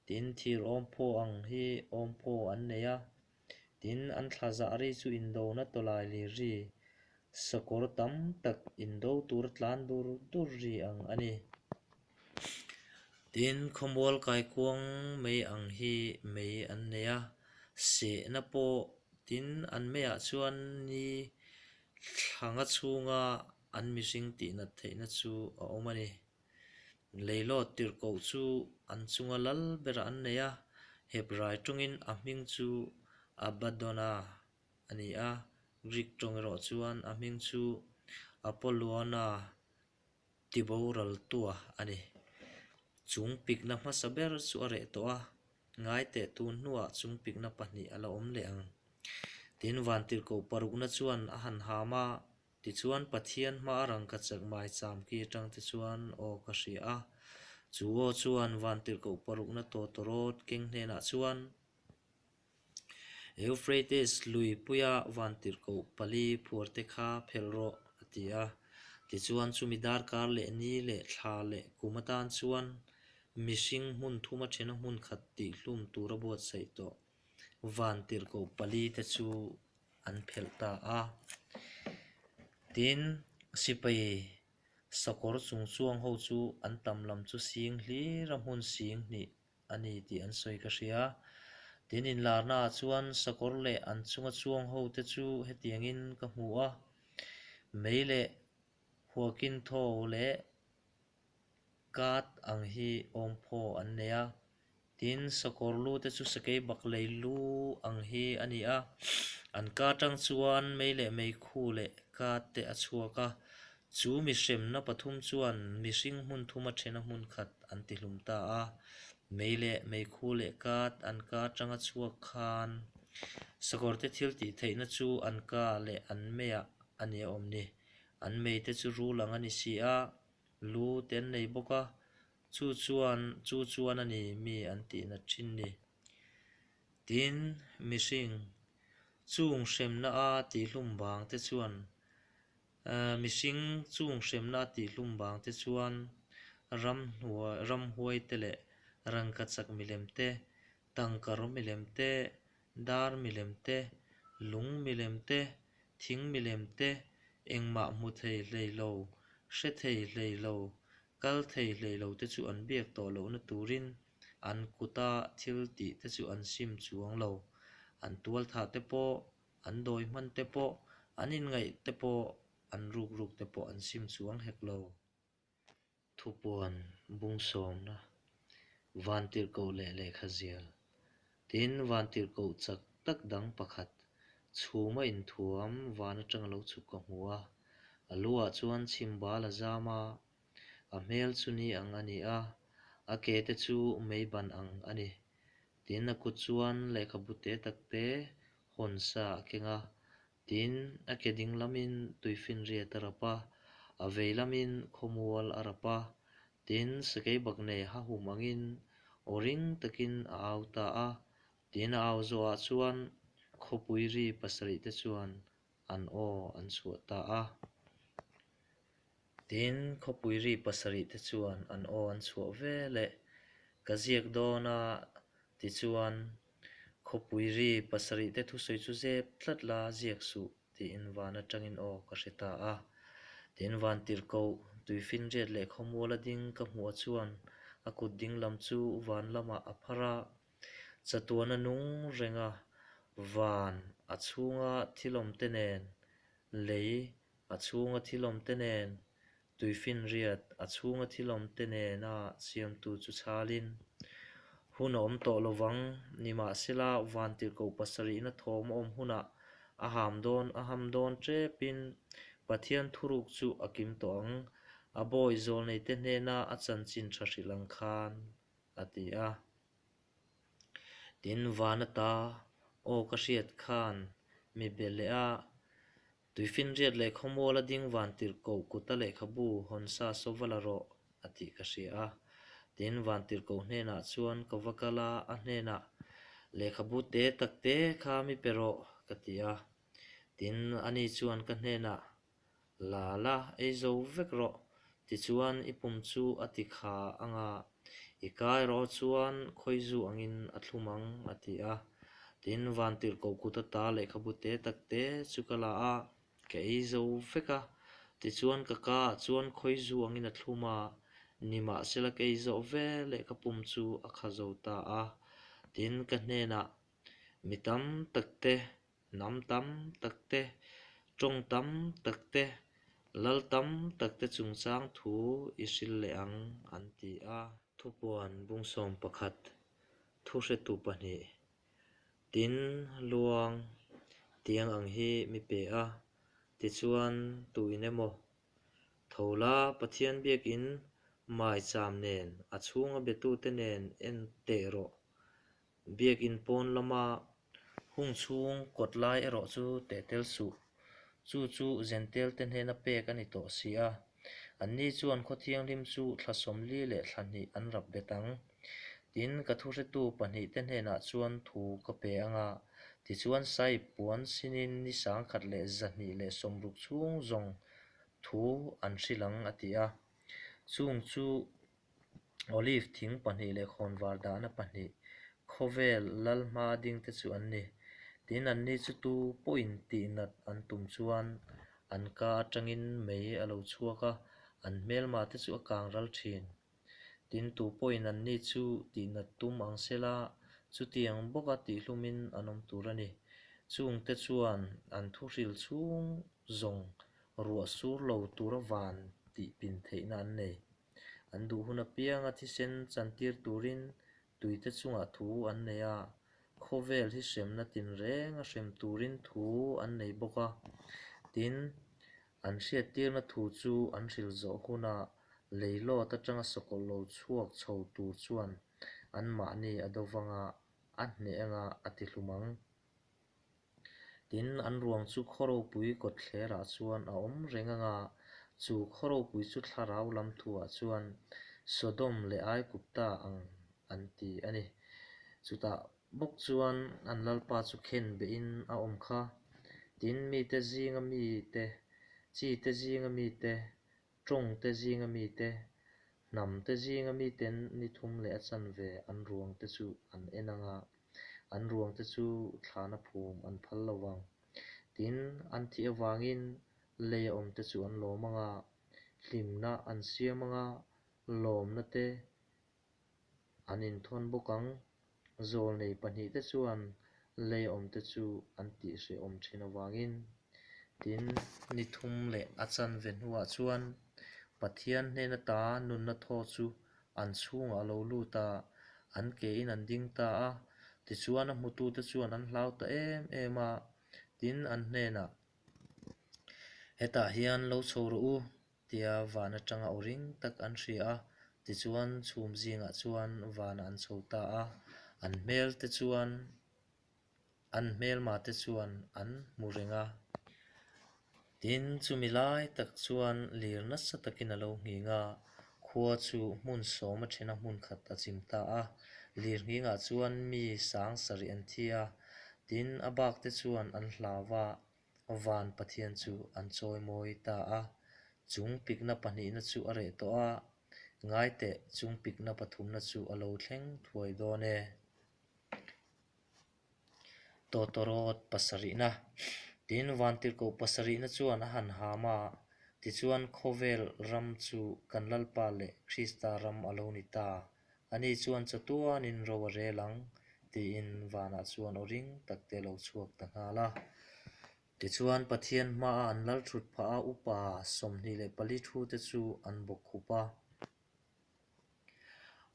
Tin, thir awmphaw ang hi awmphaw an nei a. Tin, an thla zah ri chu indona tawlai lir ri, sakawr tam tak indo tur tlan dur dur ri ang a ni. Tin, khawmual kaikuang mei ang hi mei an nei a, sehna pawh tin an meiah chuan ni thlanga chhunga an mihring tihnat theihna chu a awm a ni. Leilawt tirhkoh chu an chunga lal berah an nei a, Hebrai tawngin a hming chu Abaddona a ni a, Greek tawng erawh chuan a hming chu Apolluona ti boral tua a ni. Chung pikna hmasa ber chu a reh tawh a, ngaiteh tun hnuah chung pikna pahnih a la awm leh ang. Tin, Vantirhkoh parukna chuan a han ham a, tichuan Pathian hma a rangkachak maicham ki atang te chuan aw ka hria a. Chu aw chuan Vantirhkoh parukna tawtawrawt keng hnenah chuan, Euphrates lui puia vantirhkoh pali phuarte kha phelh rawh, a ti a. Tichuan chumi darkar leh ni leh thla leh kum atan chuan mihring hmun thuma thena hmun khat tihhlum tura buatsaih tawh vantirhkoh pali te chu an phelh ta a. Tin, sipai sakawr chungchuang ho chu an tam lam chu sing hlir a hmun sing hnih a ni tih an sawi ka hria. Tin inlarnaah chuan sakawr leh an chunga chuang ho te chu hetiangin ka hmu a, mei leh huakin thaw leh kat ang hi awmphaw an nei a. Tin sakawr lu te chu sakei bak lei lu ang hi a ni a, an ka atang chuan mei leh meikhu leh kat te a chhuak a. Chu mi hremna pathum chuan mihring hmun thuma thena hmun khat an tihlum ta a, mei leh meikhu leh kat an ka atanga chhuak khan sakawrte thil tih theihna chu an ka leh an meiah a ni a awm ni. An meite chu rul ang a ni si a, lu te an nei bawk a, chu chuan chu chuan a ni mi an tihna thin ni. Tin, mihring chung hremna a tihlum vang te chuan Mihring chung hremna a tihhlum vang te chuan ramhnuai ramhuai te leh rangkachak milem te, tangka raw milem te, dar milem te, lung milem te, thing milem te, engmah hmu thei hlei lo, hre thei hlei lo, kal thei hlei lo te chu an biak tawh lohna turin an kuta thil tih te chu an sim chuang lo. An tualthah te pawh An dawi hman te pawh, an inngaih te pawh, an ruk ruk te pawh an sim chuang hek lo. Thupuan bung sawmna, Vantirhkoh leh lehkha zial. Tin, vantirhkoh chak tak dang pakhat, chhuma inthuam van atanga lo chhuk ka hmu a. A luah chuan chhimbal a zam a, a hmel chu ni ang a ni a, a ke te chu mei ban ang a ni. Tin, a kut chuan lehkhabu te tak te hawn sa a keng a, tin, a ke ding lamin tuifinriat a rap a, a vei lamin khawmual a rap a, tin, sakeibak nei hahum angin aw ring takin a au ta a, tin, a au zawhah chuan khawpui ri pasarih te chuan an aw an chhuah ta a. Tin, khawpui ri pasarih te chuan an aw an chhuah ve leh ka ziak dawn a, tichuan, khawpui ri pasarih te thusawi chu zep tlat la ziak suh tiin van atangin aw ka hre ta a. Tin, vantirhkoh tuifinriat leh khawmual a ding ka hmuh chuan a kut ding lam chu van lamah a phar a, Chatuan a nung reng a, van a chhunga thilawm te nen, lei a chhunga thilawm te nen, tuifinriat a chhunga thilawm te nena siamtu chu chhalin hun a awm tawh lovang. Nimahsela, vantirhkoh pasarihna thawm a awm hunah a ham dawn a ham dawn tepin Pathian thuruk chu a kim tawh ang, a bawi zawlneite hnena a chanchin tha hrilh ang khan. a ti a. Tin, van ata aw ka hriat khan mi be leh a, Tuifinriat leh khawmual a ding van tirhkoh kuta lehkhabu hawn sa saw va la rawh, a tih ka hria a. Tin, van tirhkoh hnenah chuan ka va kal a, a hnenah, Lehkhabu te tak te kha mi pe rawh, ka ti a. Tin, ani chuan ka hnenah, La la, ei zo vek rawh, tichuan i pum chu a ti kha ang a, i kai rawh chuan khawizu angin a thlum ang, a ti a. Tin, vantirhkoh kut ata lehkhabu te tak te chu ka la a, ka ei zo vek a, tichuan ka ka ah chuan khawizu angin a thlum a, nimahsela ka ei zawh veleh ka pum chu a kha zo ta a. Tin, ka hnenah, Mi tam tak te Hnam tam tak te, tawng tam tak te, lal tam tak te chungchang thu i hrilh leh ang, an ti a. Thupuan bungsawm pakhat, thuhretu pahnih, tin, luang, tiang ang hi mi pe a, tichuan tuin emaw, tho la Pathian biakin maicham nen a chhunga betute nen en teh rawh, Biakin pawn lama hung chhung kawt lai erawh chu teh tel suh. Chu chu Zentel te hnena pek a ni tawh si a. Anni chuan khaw thianghlim chu thla 40 leh thla hnih an rap bet ang. Tin, ka thuhretu pahnih te hnenah chuan thu ka pe ang a, tichuan Sahib puan sinin ni 1260 chhung zawng thu an hrilh ang a ti a. Chung chu Olive thing pahnih leh khawnvar dahna pahnih, khawvel lal hma ding te chu an ni. Tin, anni chu tu pawhin tihnat an tum chuan an ka atangin mei a lo chhuak a, an hmelma te chu a kang ral thin. Tin, tu pawhin anni chu tihnat tum ang sela, chutiang bawka tihhlumin an awm tur a ni. Chungte chuan an thuhril chhung zawng ruah sur lo tura van tih pin theihna an nei. An duh hun apianga thisen chantir turin tuite chungah thu an nei a, khawvel hi hremna tinreng a hrem turin thu an nei bawk a. Tin, An hriattirna thu chu an hril zawh hunah leilawt atanga sakawlh lo chhuak chho tur chuan anmahni a do vanga a hneh anga a tihlum ang. Tin, an ruang chu khaw ropui kawtthlerah chuan a awm reng anga, chu khaw ropui chu thlarau lam thuah chuan Sodom leh Aigupta ang an ti a ni. Chutah bawk chuan an Lalpa chu khen behin a awm kha. Tin, mite zinga mite, chite zinga mite, tawngte zinga mite, hnamte zinga miten ni thum leh a chanve an ruangte chu an en anga, an ruangte chu thlana phum an phal lo vang. Tin, an thih avangin leia awmte chu an lawm anga, hlimna an siam anga, lawmna te an inthawn bawk ang. Zawlnei pahnihte chuan leia awmte chu an tihhrehawm thin avangin, tin, ni thum leh a chanve hnuah chuan Pathian hnena ta nunna thaw chu an chhungah a lo lut a, an kein an ding ta a. Tichuan a hmutute chuan an hlau ta em em a, tin, an hnenah, Hetah hian lo chho rawh u, tia van atanga aw ring tak an hria a, tichuan chhum zingah chuan vanah an chho ta a, an hmel te chuan an hmelma te chuan an hmu reng a. Tin, chumi lai tak chuan lir nasa takin a lo nghing a, khua chu hmun sawm a then a hmun khat a chim ta a, lir nghingah chuan mi sang sarih an thi a, tin, a bak te chuan an hlau a, Van Pathian chu an chawimawi ta a, chung pikna pahnihna chu a reh tawh a, ngaiteh chung pikna pathumna chu a lo thleng thuai dawn e. Tawtawrawt pasarihna Tin, Vantirhkoh pasarihna chuan a han ham a, tichuan khawvel ram chu kan Lalpa leh Krista ram a lo ni ta. Ani chuan chatuanin ro a rel ang, tiin vanah chuan aw ring tak te lo chhuak ta nghal a. Tichuan Pathian hmaa an lal thut phah a upa 24 thu te chu an bawk khup a.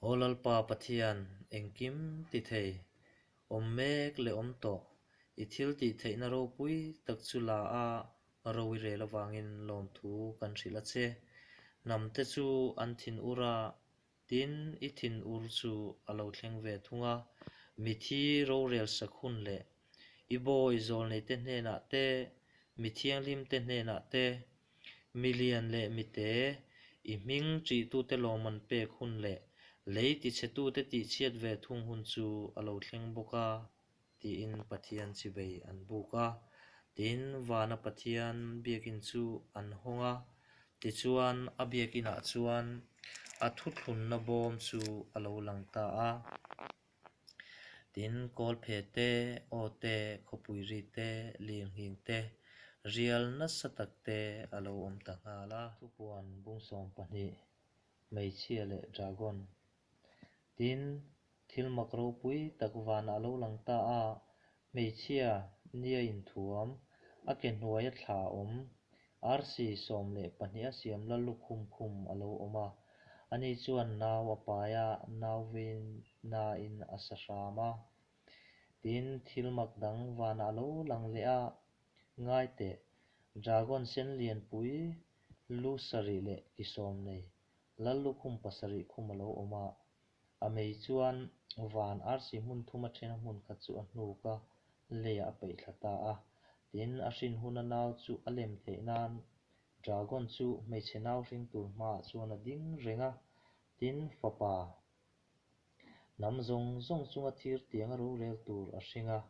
Aw Lalpa Pathian, engkim ti thei, awm mek leh awm tawh, i thil tih theihna ropui tak chu la a ro i rel avangin lawmthu kan hrilh a che. Hnamte chu an thin ur a, Tin, i thinur chu a lo thleng ve thung a, mithi rorel sak hun leh i bawi zawlneite hnenah te, mi thianghlimte hnenah te, mi lian leh mite, i hming ṭihtute lawmman pek hun leh lei tichhetute tihchhiat ve thung hun chu a lo thleng bawk a. Tiin Pathian chibei an buk a. Tin, vana Pathian biakinn chu an hawng a, tichuan a biakinah chuan a thuthlunna bawm chu a lo lang ta a. Tin, kawlphe te, aw te, khawpui ri te, lirnghing te, rial nasa tak te a lo awm ta nghal a. Thupuan bung 12, Hmeichhia leh Dragon. Tin, Thil mak ropui tak vanah a lo lang ta a, hmeichhia nia inthuam, a ke hnuaia thla a awm, arsi 12 a siam la lukhum khum a lo awm a, ani chuan nau a pai a, nau veinain a sa hram a. Tin, thil mak dang vanah a lo lang leh a, ngai teh, dragon sen lianpui lu sarih leh ki sawm nei, lal lukhum pasarih khum a lo awm a, A mei chuan van arsi hmun thum a then a hmun khat chu a hnuk a, leiah a peih thla ta a. Tin, a hrin huna nau chu a lem theih nan dragon chu hmeichhe nau hring tur hmaah chuan a ding reng a. Tin, fapa hnam zawng zawng chunga thir tiang a rorel tur a hring a.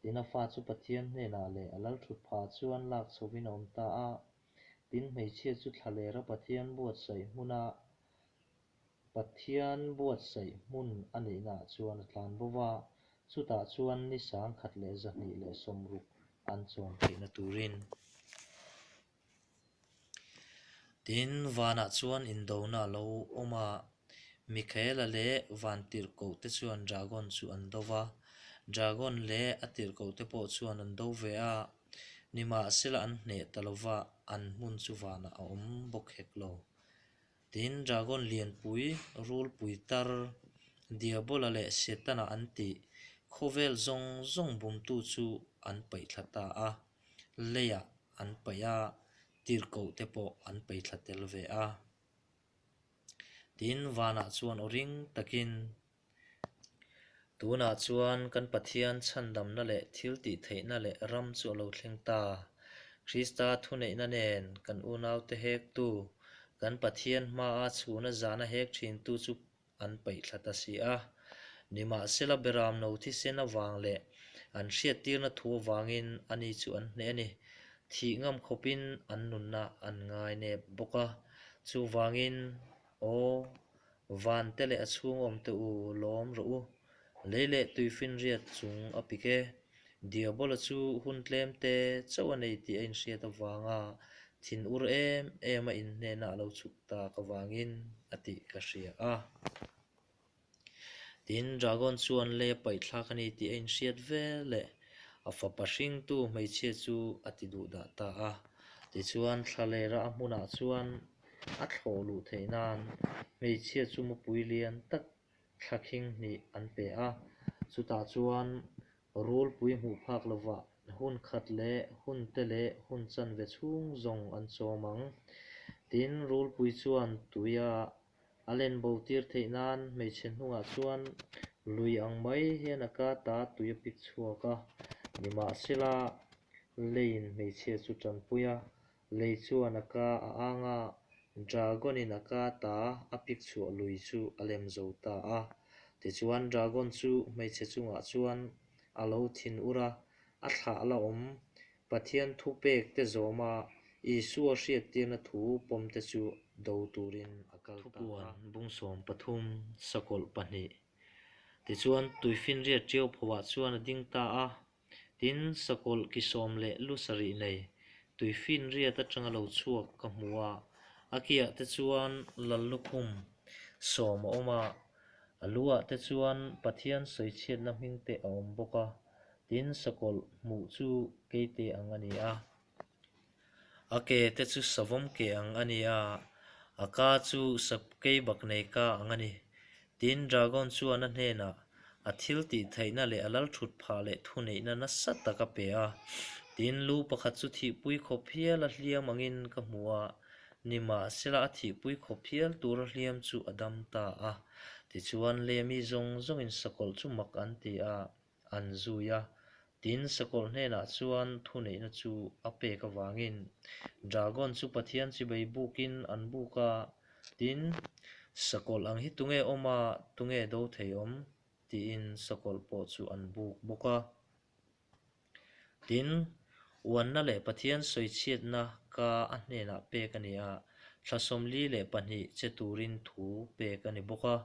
Tin, a fa chu Pathian hnenah leh a lalthut phah chuan lak chhovin a awm ta a. Tin, hmeichhia chu thlalera Pathian buatsaih hmuna Pathian buatsaih hmun a nihnaah chuan a tlan bo va, chutah chuan ni 1260 an chawm theihna turin. Tin, vanah chuan indona a lo awm a, Mikaela leh van tirhkohte chuan dragon chu an do va, dragon leh a tirhkohte pawh chuan an do ve a, nimahsela an hneh ta lo va, an hmun chu vanah a awm bawk hek lo. Tin, dragon lianpui, rulpui tar, Diabola leh Setana an tih, khawvel zawng zawng bumtu chu an paih thla ta a, leiah an paih a. Tirhkohte pawh an peithla tel ve a. Tin, vanah chuan aw ring takin, Tunah chuan kan Pathian chhandamna leh thil tihtheihna leh ram chu a lo thleng ta. Krista thuneihna nen kan unaute hektu, kan Pathian hmaa chhuna zana hek thintu chu an paih thla ta si a. Nimahsela Beram no thisen avang leh an hriattirna thu avangin ani chu an hneh a ni. Thih ngam khawpin an nunna an ngai nep bawk a. Chuvangin, aw, vante leh a chhung awmte u lawm rawh u. Lei leh tuifinriat chung a pik e. Diabola chu hun tlem te chauh a nei tih a inhriat avanga thinur em em a inhnena a lo chhuk tak avangin a tih ka hria a. Tin, dragon chuan lei a paihthlak a ni tih a inhriat veleh a fapa hringtu hmeichhia chu a ti duh dah ta a. Tichuan, thlalera a hmunah chuan a thlawh luh theih nan hmeichhia chu mupui lian tak thla khing hnih an pe a, chutah chuan rulpui hmuh phak lovah hun khat leh hun te leh hun chanve chhung zawng an chawm ang. Tin, rulpui chuan tuia a len bo tir theih nan hmeichhe hnungah chuan lui ang mai hian a ka ta tui a pik chhuak a, nimahsela leiin hmeichhia chu tanpui a, Lei chuan a ka a ang a, Dragon in a ka ta a pik chhuah lui chu a lem zo ta a. Tichuan Dragon chu hmeichhe chungah chuan a lo thin ur a, a thlah la awm. Pathian thu pek te zawm a, Isua hriattirna thu pawm te chu do turin a kal ta a. Thupuan bungsawm pathum sakawlh pahnih. Tichuan tuifinriat ṭiau phoah chuan a ding ta a, Tin, sakawlh ki sawm leh lu sarih nei, tuifinriat atanga lo chhuak ka hmu a, a kiah te chuan lal lukhum sawm a awm a, a luah te chuan Pathian sawichhiatna hming te a awm bawk a, tin, sakawlh hmuh chu keite ang a ni a. A ke te chu savawm ke ang a ni a, a ka chu sapkei bak nei ka ang a ni. Tin, dragon chuan a hnenah a thil tih theihna leh a lal thut phah leh thuneihna nasa tak a pe a. Tin, lu pakhat chu thihpui khawp hial a hliam angin ka hmu a, nimahsela a thihpui khawp hial tura hliam chu a dam ta a. Tichuan, lei mi zawng zawngin sakawlh chu mak an ti a. an zui a, tin sakawlh hnenah chuan thuneihna chu a pek avangin dragon chu Pathian chibei bukin an buk a, tin sakawlh ang hi tunge awm a, tunge do thei awm? tiin sakawlh pawh chu an buk bawk a. Tin, uanna leh Pathian sawichhiatna ka a hnenah pek a ni a, thla 42 che turin thu pek a ni bawk a.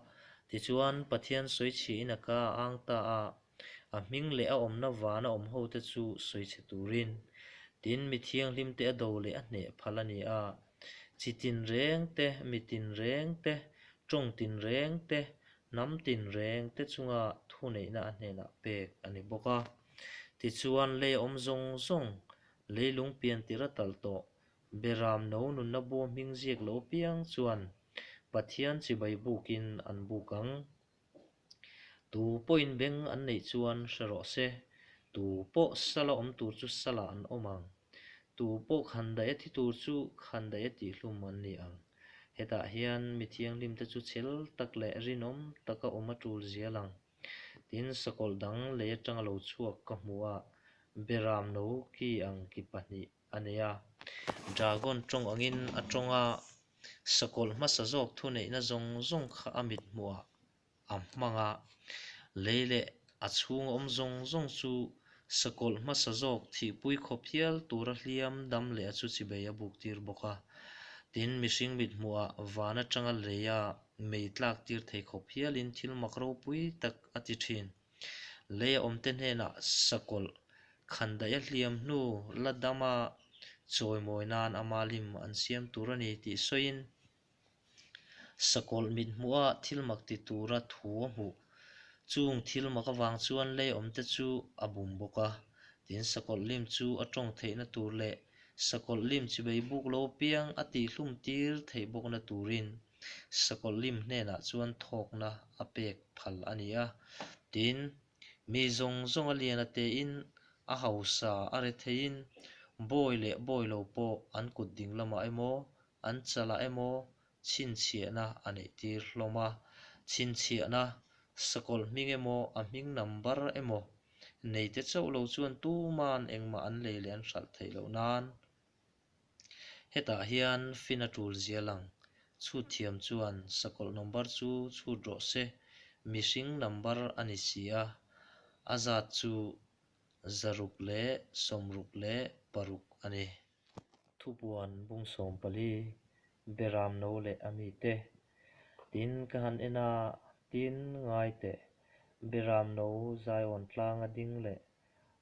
Tichuan, Pathian sawichhiahin a ka a ang ta a, a hming leh a awmna vana awm hote chu sawichhe turin. Tin, mi thianghlimte a do leh a hneh phal a ni a, chi tinreng te, mi tinreng te, tawng tinreng te, hnam tinreng te chunga thuneihna a hnenah pek a ni bawk a. Tichuan, lei awm zawng zawng, leilung pian tir a talh tawh, Beram no nunna bua hming ziak lo piang chuan Pathian chibai bukin an buk ang. Tu pawhin beng an neih chuan hre rawh se, tu pawh sala awm tur chu salah an awm ang. Tu pawh khandaih a thi tur chu khandaih a tihhlum an ni ang. Hetah hian mi thianghlimte chu chhel tak leh rinawm taka awm a tul zial ang. Tin, sakawlh dang lei atanga lo chhuak ka hmu a, beram no ki ang ki pahnih a nei a. Dragon tawng angin a tawng a, sakawlh hmasa zawk thuneihna zawng zawng kha a mit hmuhah a hmang a. Lei leh a chhung awm zawng zawng chu sakawlh hmasa zawk thihpui khawp hial tura hliam dam leh a chu chibei a buk tir bawk a. Tin, mihring mit hmuhah van atanga leia mei tlak tir thei khawp hialin thil mak ropui tak a ti thin. Lei a awmte hnenah sakawlh khandaih a hliam hnu la dama chawimawi nan ama lim an siam tur a ni tih sawiin sakawlh mit hmuha thil mak ti tura thu a hmuh. Chung thil mak avang chuan lei awmte chu a bum bawk a, tin sakawlh lim chu a tawng theihna tur leh sakawlh lim chibei buk lo piang a tihhlum tir theih bawkna turin Sakawlh lim hnenah chuan thawkna a pek phal a ni a. Tin, mi zawng zawng a lian a tein, a hausa a re theiin, Bawi leh bawi lo pawh an kut ding lamah emaw, an chalah emaw chhinchhiahna a neihtir hlawm a. Chhinchhiahna, sakawlh hming emaw, a hming number emaw neite chauh lo chuan tuman engmah an lei leh an hralh theih loh nan Hetah hian fin a tul zia lang. Chhut thiam chuan sakawlh number chu chhut rawh se, mihring number a ni si a, a zat chu 666 a ni. Thupuan bung 14, Beram no leh a mite. Tin ka han en a, tin ngai teh, Beram no Zion tlanga ding leh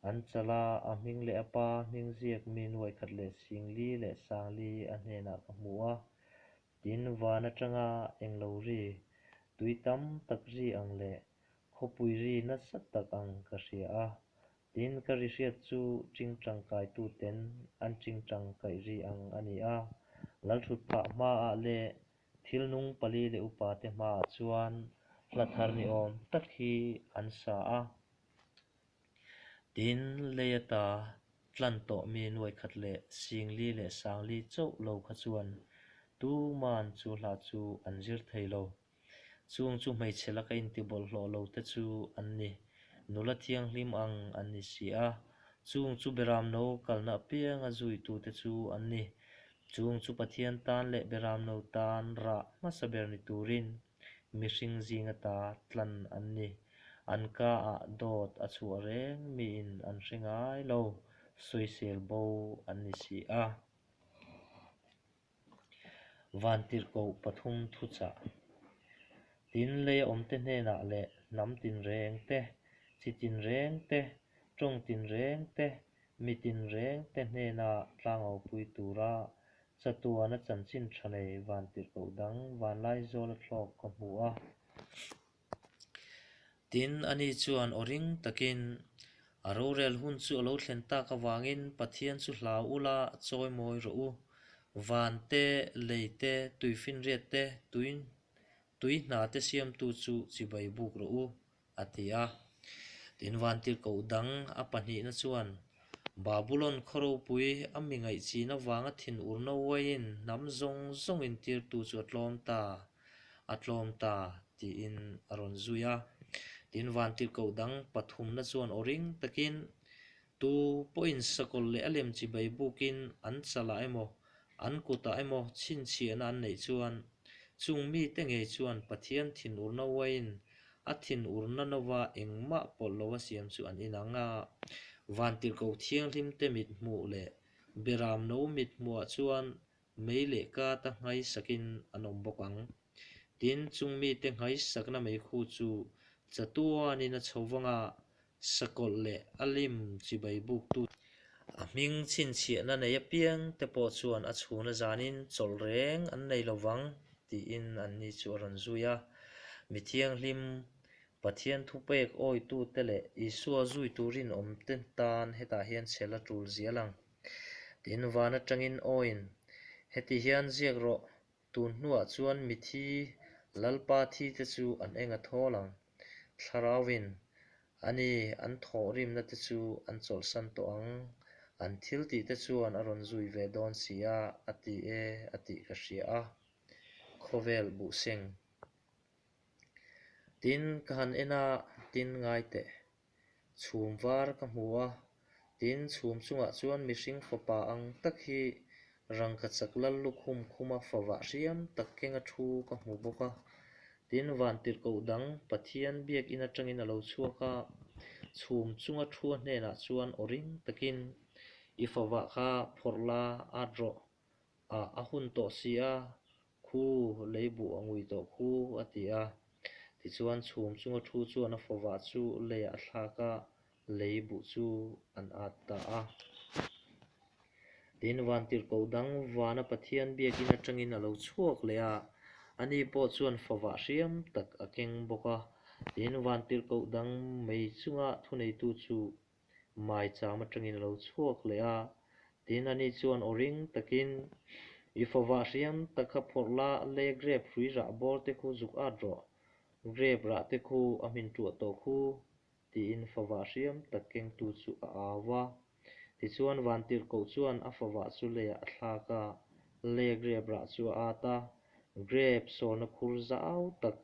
An chal a, a hming leh a pa hming ziak mi nuai khat leh sing li leh sang li a hnenah ka hmu a. Tin, van atanga englo ri, tui tam tak ri ang leh khawpui ri nasa tak ang ka hria a. Tin, ka ri hriat chu tingtang kaituten an tingtang kaih ri ang a ni a. Lalthutphah hmaah leh thil nung pali leh upate hmaah chuan hla thar ni awm tak hi an sa a. Tin, lei ata tlan tawh mi nuai khat leh sing li leh sang li chauh lo kha chuan tuman chu hla chu an zir thei lo. Chung chu hmeichhe laka intibawlhhlawh lo te chu an ni. Nula thianghlim ang an ni si a, chung chu Beramno kalna apianga zuitute chu an ni. Chung chu Pathian tan leh Beramno tan rah hmasa ber ni turin Mihring zing ata tlan an ni. An ka ah dawt a chhuah reng miin an hre ngai lo, sawisel bo an ni si a. Vantirhkoh pathum thuchah. Tin, lei a awmte hnenah leh hnam tinreng te, chi tinreng te, tawng tinreng te, mi tinreng te hnena tlangopui tura Chatuana chanchin tha nei vantirhkoh dang vanlai zawla thlawk ka hmu a. Tin, ani chuan aw ring takin, A rorel hun chu a lo thlen tak avangin Pathian chu hlau ula chawi mawi rawh u. Van te, lei te, tuifinriat te, tui tui hna te siamtu chu chibai buk rawh u. a ti a. Tin, vantirhkoh dang a pahnihna chuan, Babulon khaw ropui a mi ngaihchin avanga thinurna uaiin hnam zawng zawng intirtu chu a tlawm ta, a tlawm ta, tiin a rawn zui a. Tin, vantirhkoh dang pathumna chuan aw ring takin, Tu pawhin sakawlh leh a lem chibai bukin an chalah emaw, an kutah emaw chhinchhiahna an neih chuan, chung mite ngei chuan Pathian thinurna uaiin a thinurna nova engmah pawlh lova siam chu an inang a. Vantirhkoh thianghlimte mithmuh leh Beramno mithmuhah chuan mei leh kata nghaisakin an awm bawk ang. Tin, chung mite nghaisakna meikhu chu chatuanin a chho vang a, sakawlh leh a lim chibai buktu a hming chhinchhiahna nei apiang te pawh chuan a chhuna zanin chawlh reng an nei lo vang, tiin anni chu a rawn zui a. Mi thianghlim, Pathian thupek awitute leh Isua zui turin awmte tan hetah hian chhel a tul zial ang. Tin, van atangin awiin, Heti hian ziak rawh, tun hnuah chuan mithi, Lalpa thi te chu an eng a thawl ang. Thlarauin, Ani, an thawhrimna te chu an chawlhsan tawh ang, an thil tih te chuan a rawn zui ve dawn si a, a ti e, a tih ka hria a. Khawvel buhseng. Tin, ka han en a, tin ngai teh. Chhum var ka hmu a, tin chhum chungah chuan mihring fapa ang tak hi rangkachak lal lukhum khuma favah hriam tak kenga thu ka hmu bawk a. Tin vantirhkoh dang Pathian biakinn atangin a lo chhuak a, chhum chunga thu a hnenah chuan aw ring takin, I favah kha phawrh la at rawh, ah a hun tawh si a, khu lei buh a ngui tawh khu, a ti a. Tichuan chhum chunga thu chuan a favah chu leiah a thlak a, lei buh chu an at ta a. Tin, vantirhkoh dang vana Pathian biakinn atangin a lo chhuak leh a, ani pawh chuan favah hriam tak a keng bawk a. Tin, vantirhkoh dang mei chunga thuneitu chu maicham atangin a lo chhuak leh a, tin ani chuan aw ring takin, I favah hriam tak kha phawrh la, lei grep hrui rah bawr te khu zuk at rawh, grep rah te khu a hmin tuah tawh khu, tiin favah hriam tak kengtu chu a au a. Tichuan vantirhkoh chuan a favah chu leiah a thlak a, leia grep rah chu a at a. Grep sawrna khur zau tak,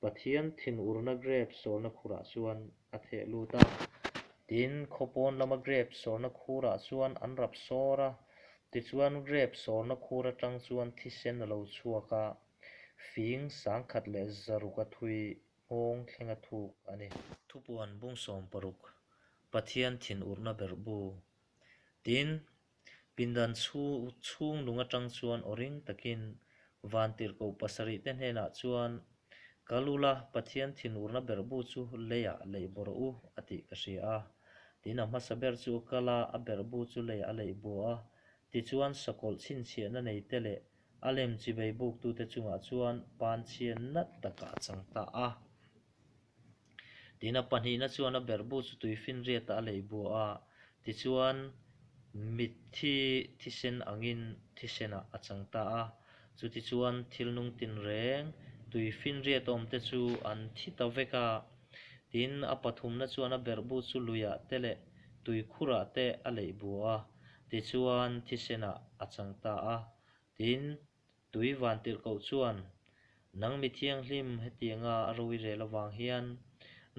Pathian thinurna grep sawrna khurah chuan a theh lut a. Tin, khaw pawn lama grep sawrna khurah chuan an rap sawr a. Tichuan grep sawrna khur atang chuan thisen a lo chhuak a, fing 1600 thui nghawng thlenga thuk a ni. Thupuan bung 16, Pathian thinurna ber bu. Tin, pindan chhung lung atang chuan aw ring takin vantirhkoh pasarih te hnenah chuan, Kal ula, Pathian thinurna ber bu chu leiah leih bawrh u, a tih ka hria a. Tin, a hmasa ber chu a kal a, a ber bu chu leiah a leih bua a. Tichuan, sakawlh chhinchhiahna nei te leh A lem chibei buktute chungah chuan panchhia nat takah a chang ta a. Tin, a pahnihna chuan a berhbu chu tuifinriatah a leih bua a, tichuan mitthi thisen angin thisenah a chang ta a. Chutichuan thil nung tinreng tuifinriat awmte chu an thi ta vek a. Tin, a pathumna chuan a berhbu chu luiah te leh tuikhurah te a leih bua a, tichuan thisenah a chang ta a. Tin, tui vantirhkoh chuan, Nang mi thianghlim hetianga a ro i rel avang hian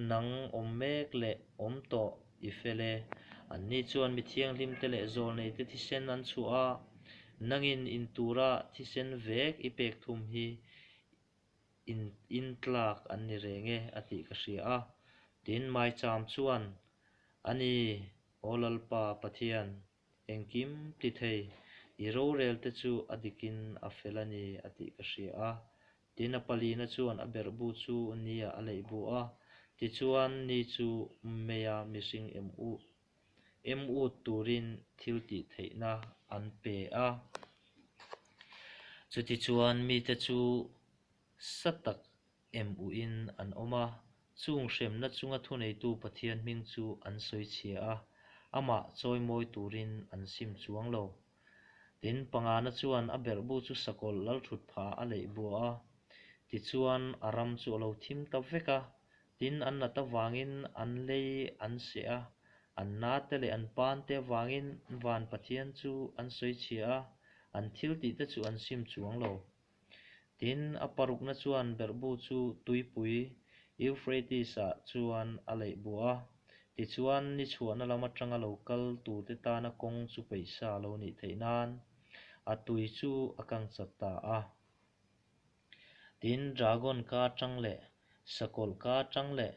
nang awm mek leh awm tawh i fel e. Anni chuan mi thianghlimte leh zawlneite thisen an chhuah a, nangin in tura thisen vek i pek thum hi in in tlak an ni reng e a tih ka hria a. Tin, Maicham chuan, A ni, Aw Lalpa Pathian, Engkim ti thei, i rorel te chu a dikin a fel a ni a tih ka hria a. Tin a palina chuan a berhbu chu nia a leih bu a, tichuan ni chu meia mihring em u em ut turin thil tih theihna an pe a. Chutichuan mite chu sa tak em uin an awm a, chung hremna chunga thuneitu Pathian hming chu an sawi chhia a, amah chawimawi turin an sim chuang lo. Tin, pangana chuan a berhbu chu sakawlh lalthut phah a leih bua a, tichuan a ram chu a lo thim ta vek a, tin an nat avangin an lei an seh a, an nate leh an pante avangin van Pathian chu an sawi chhia a, an thiltihte chu an sim chuang lo. Tin, a parukna chuan berhbu chu tuipui Euphrates-ah chuan a leih buah a, tichuan ni chhuahna lam atanga lo kal turte tana kawng chu peihsa a lo nih theih nan a tui chu a kang chat ta a. Tin, dragon ka atang leh sakawlh ka atang leh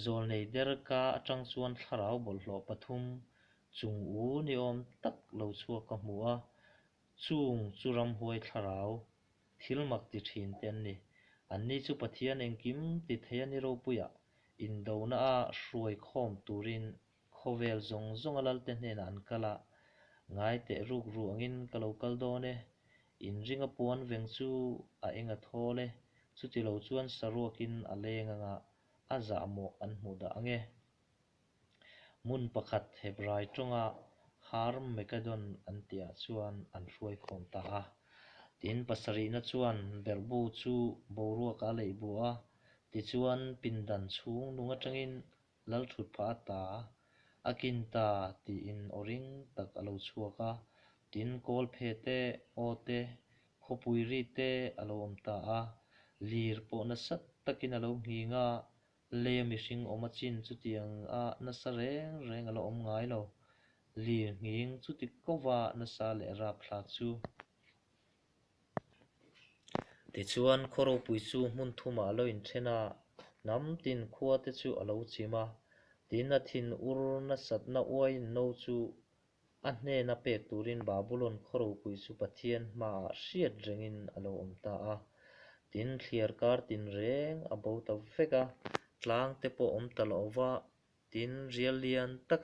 zawlnei der ka atang chuan thlarau bawlhhlawh pathum chung u ni awm tak lo chhuak ka hmu a, Chung chu ramhuai thlarau thil mak ti thin te an ni. Anni chu Pathian engkim ti thei a ni ropuia indona a hruai khawm turin khawvel zawng zawnga lalte hnenah an kal a, Ngai teh ruk ru angin ka lo kal dawn e, inringa puan veng chu a eng a thawl e, chuti lo chuan saruakin a leng anga a zahmawh an hmuh dah ang e. Hmun pakhat Hebrai tawnga Har-Megadon an tihah chuan an hruai khawm ta a. Tin, pasarihna chuan berhbu chu boruakah a leih buah a, tichuan pindan chhung nung atangin Lalthutphah a ta a kin ta tiin aw ring tak a lo chhuak a. Tin, kawlphe te, aw te, khawpui ri te a lo awm ta a. Lir pawh nasa takin a lo nghing a, Leia mihring awm a chin chutiang a nasa reng reng a la awm ngai lo. Lir nghing chuti kova nasa leh rapthlak chu. Tichuan, khaw ropui chu hmun thumah a lo inthen a, hnam tin khua te chu a lo chim a. Tin, a thin ur nasatna uaiin no chu A hnena pek turin Babulon khaw ropui chu Pathian hmaah hriat rengin a lo awm ta a. Tin, thliar kar tin reng a bo ta vek a, tlang te pawh awm ta lo va, tin, rial lian tak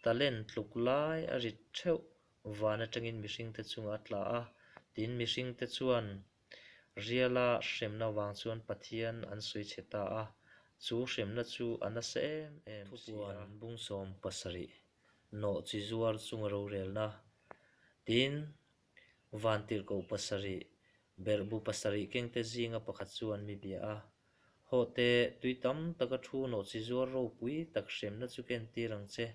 talent tluk lai a rit theuh van atangin mihringte chungah a tla a, tin, mihringte chuan Riala hremna vang chuan Pathian an sawi chhe ta a, chu hremna chu a nasa em em si a. Thupuan bung 17 nawh chi zuar chunga rorelna. Tin, Vantirhkoh pasarih, berhbu pasarih kengte zinga pakhat chuan mi bia a, Hawhte, tui tam taka thu nawh chi zuar ropui tak hremna chu ka entir ang che.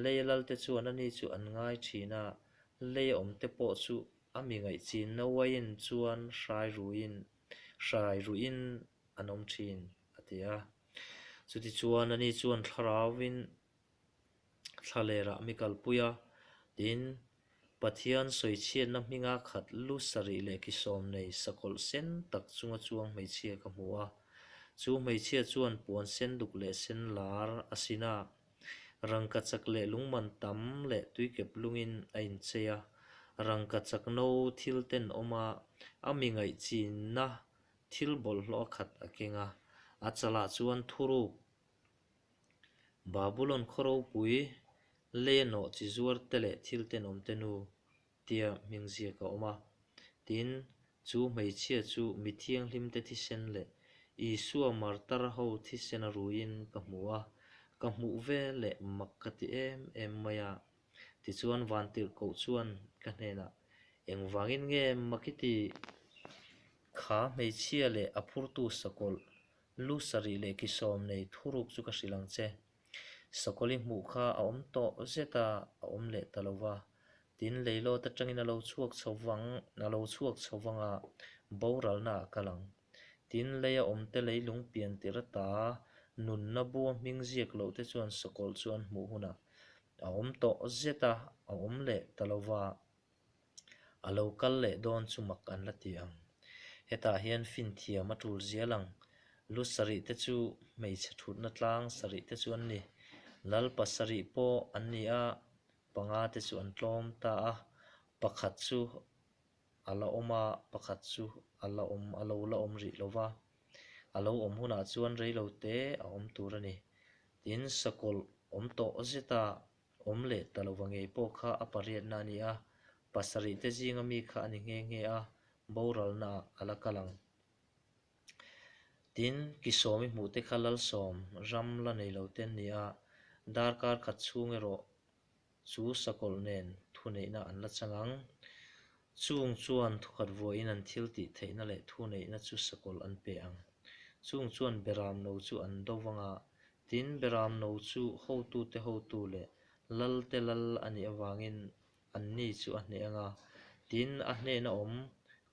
Leia lalte chuan ani chu an ngai thin a, leia awmte pawh chu a mi ngaihchinna uaiin chuan hrai ruiin hrai ruihin an awm thin, a ti a. Chutichuan ani chuan thlarauvin thlalerah mi kalpui a, tin, Pathian sawichhiatna hminga khat lu sarih leh ki sawm nei sakawlh sen tak chunga chuang hmeichhia ka hmu a. Chu hmeichhia chuan puan sen duk leh sen lar a sin a, rangkachak leh lungman tam leh tuikep lungin a inchei a, rangkachak no thil ten awm a, a mi ngaihchinna thil bawlhhlawh a khat a keng a, a chalah chuan thuruk Babulon khaw ropui, leia nawh chi zuar te leh thil tenawm te nu tia hming ziak a awm a. Tin, chu hmeichhia chu mi thianghlim te thisen leh Isua martar ho thisen a ruiin ka hmu a, ka hmuh ve leh mak ka ti em em mai a. Tichuan Vantirhkoh chuan ka hnenah, Engvangin nge mak i ti? Kha hmeichhia leh a phurtu sakawlh Lu sarih leh ki sawm nei thuruk chu ka hrilh ang che. Sakawli hmuh kha a awm tawh zet a, a awm leh ta lo va. Tin, leilawt atangin a lo chhuak chho vang, a lo chhuak chho vang a, boralna ah kal ang. Tin, lei a awmte leilung pian tirh ata nunna bua hming ziak loh te chuan sakawlh chu an hmuh hunah a awm tawh zet a, a awm leh ta lo va. A lo kal leh dawn chu mak an la ti ang. Hetah hian finthiam a tul zial ang. Lu sarih te chu hmeichhe thutna tlang sarih te chu an ni. Lal pasarih pawh an ni a, panga te chu an tlawm ta a, pakhat chu a la awm a, pakhat chu a la awm a lo la awm rih lo va. A lo awm hunah chuan reilo te a awm tur a ni. Tin, sakawlh awm tawh zeta Awm leh ta lova ngei pawh kha a pariatna a ni a, pasarih te zinga mi kha a ni nghe nghe a, boralna ah a la kal ang. Tin, Kisawmi hmuh te kha Lalsawm ram la nei lo te an ni a, darkar khat chhung erawh chu sakawlh nen thuneihna an la chang ang. Chung chuan thukhat vuahin an thil tih theihna leh thuneihna chu sakawlh an pe ang. Chung chuan beram no chu an do vang a, Tin, Beram no chu hotute hotu leh lalte lal a nih avangin anni chu a hneh ang a, tin, a hnehna awm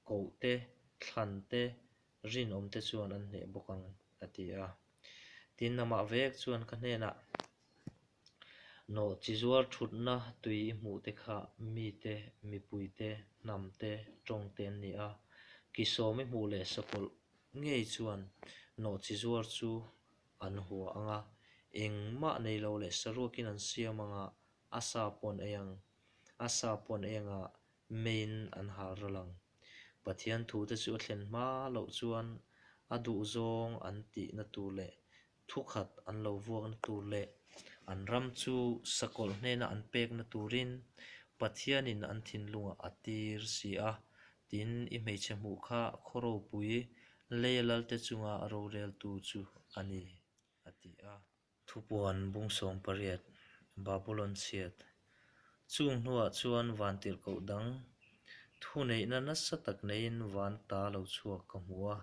kohte, thlante, rinawmte chuan an hneh bawk ang, a ti a. Tin, amah vek chuan ka hnenah, Nawh chi zuar thutna tui i hmuh te kha mite, mipuite, hnamte, tawngte an ni a, kisawm i hmuh leh sakawlh ngei chuan nawh chi zuar chu an hua ang a, engmah nei lo leh saruakin an siam ang a, a sa pawh an ei ang, a sa pawh an ei ang a, meiin an hal ral ang. Pathian thute chu a thlen hma loh chuan a duhzawng an tihna tur leh thukhat an lo vuakna tur leh an ram chu sakawlh hnena an pekna turin Pathianin an thinlungah a tir si a, tin, i hmeichhe hmuh kha khaw ropui leia lalte chunga roreltu chu a ni, a ti a. Thupuan bung 18, Babulon chhiat. Chung hnuah chuan vantirhkoh dang thuneihna nasa tak neiin van ta lo chhuak ka hmu a,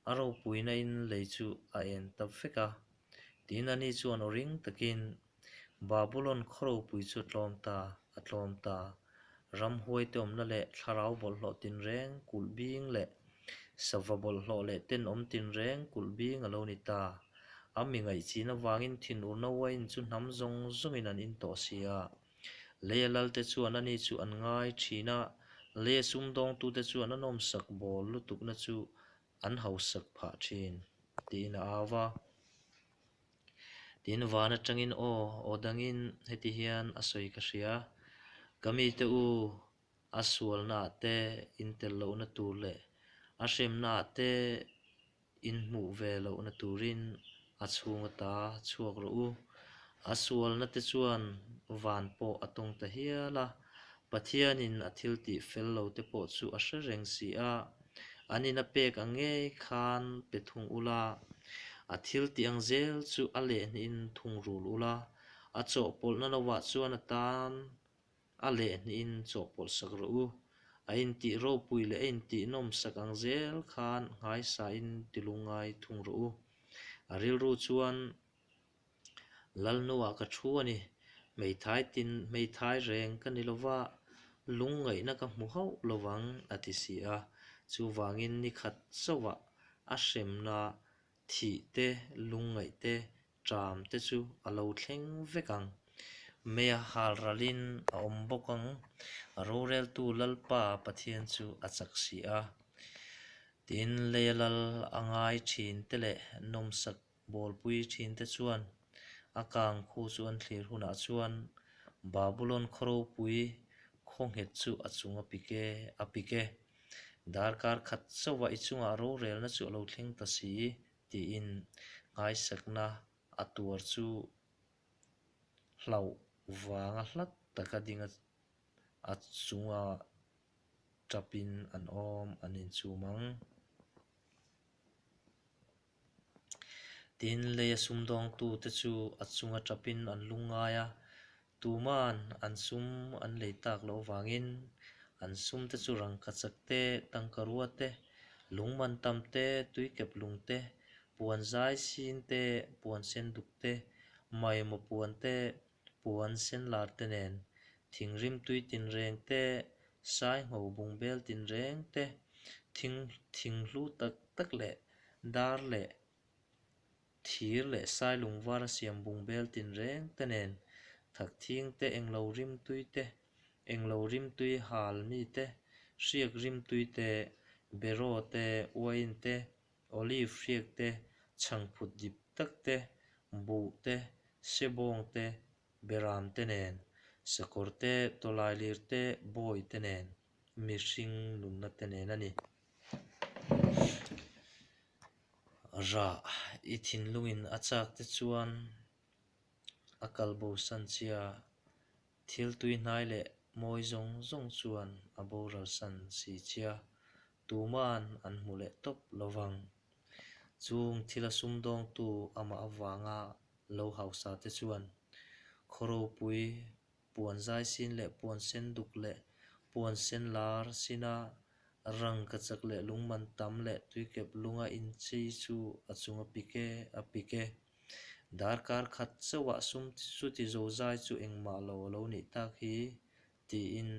a ropuina in lei chu a en ta vek a. Tin, ani chuan aw ring takin, Babulon khaw ropui chu a tlawm ta, a tlawm ta. Ramhuaite awmna leh thlarau bawlhhlawh tinreng kulh bing leh sava bawlhhlawh leh tenawm tinreng kulh bing a lo ni ta. A mi ngaihchin avangin thinurna uain chu hnam zawng zawngin an in tawh si a. Leia lalte chuan ani chu an ngai thin a, leia sumdawngtute chuan a nawmsak bawl lutukna chu an hausak phah thin, tiin a au va. Tin, van atangin aw, aw dangin heti hian a sawi ka hria, Ka mite u, a sualnaah te in tel lohna tur leh a hremnaah te in hmuh ve lohna turin a chhung ata chhuak rawh u. A sualna te chuan van pawh a tawng ta hial a, Pathianin a thil tih fel lo te pawh chu a hre reng si a, an in a pek ang ngei khan pe thung ula, a thil tih ang zel chu a lehhnihin thung rul ula, a chawhpawlhna lovah chuan a tan a lehhnihin chawhpawlh sak rawh u. A intih ropui leh a intih nawmsak ang zel khan nghaisain tilungngai thung rawh u. A rilru chuan Lalnuah ka thu a ni. Hmeithai tin hmeithai reng ka ni lova, lungngaihna ka hmu hauh lovang a ti si a. Chuvangin ni khat chauhah a hremna thih te, lungngaih te, ṭam te chu a lo thleng vek ang. Meia hal ralin a awm bawk ang. Roreltu Lalpa Pathian chu a chak si a. Tin, leia lal a ngai ṭhin te leh nawmsak bawlpui ṭhin te chuan a kang khu chu an thlir hunah chuan Babulon khaw ropui khaw nghet chu a chung a pik e, a pik e. Darkar khat chauhah i chungah rorelna chu a lo thleng ta si, tiin nghaisakna a tuar chu hlauh vanga hlat taka ding a chunga tapin an awm an inchum ang. Tin, leia sumdawngtute chu a chunga tapin an lungngai a, tuman an sum an lei tak loh avangin an sumte chu rangkachak te, tangkarua te, lungman tam te, tuikep lung te, puan zai sin te, puan sen duk te, maimaw puan te, puan sen lar te nen, thingrim tui tinreng te, saingho bungbel tinreng te, thing thinghlu tak tak leh dar leh thir leh sailung var a siam bungbel tinreng te nen, thakthing te, englo rimtui te, englo rimtui hal mi te, hriak rimtui te, beraw te, uain te, olive hriak te, chhangphut dip tak te, buh te, sebawng te, beram te nen, sakawr te, tawlailir te, bawi te nen, mihring nunna te nen a ni. Rah i thinlungin a chak te chuan a kal bosan chia thil tui hnai leh mawi zawng zawng chuan a boral san si chia tuman an hmu leh tawp lo vang. Chung thil a sumdawngtu amah avanga lo hausa te chuan khaw ropui puan zai sin leh puan sen duk leh puan sen lar sina rangkachak leh lungman tam leh tuikep lunga inchei chu a chung a pik e, a pik e. Darkar khat chauhah sum chuti zozai chu engmah lo a lo nih tak hi tiin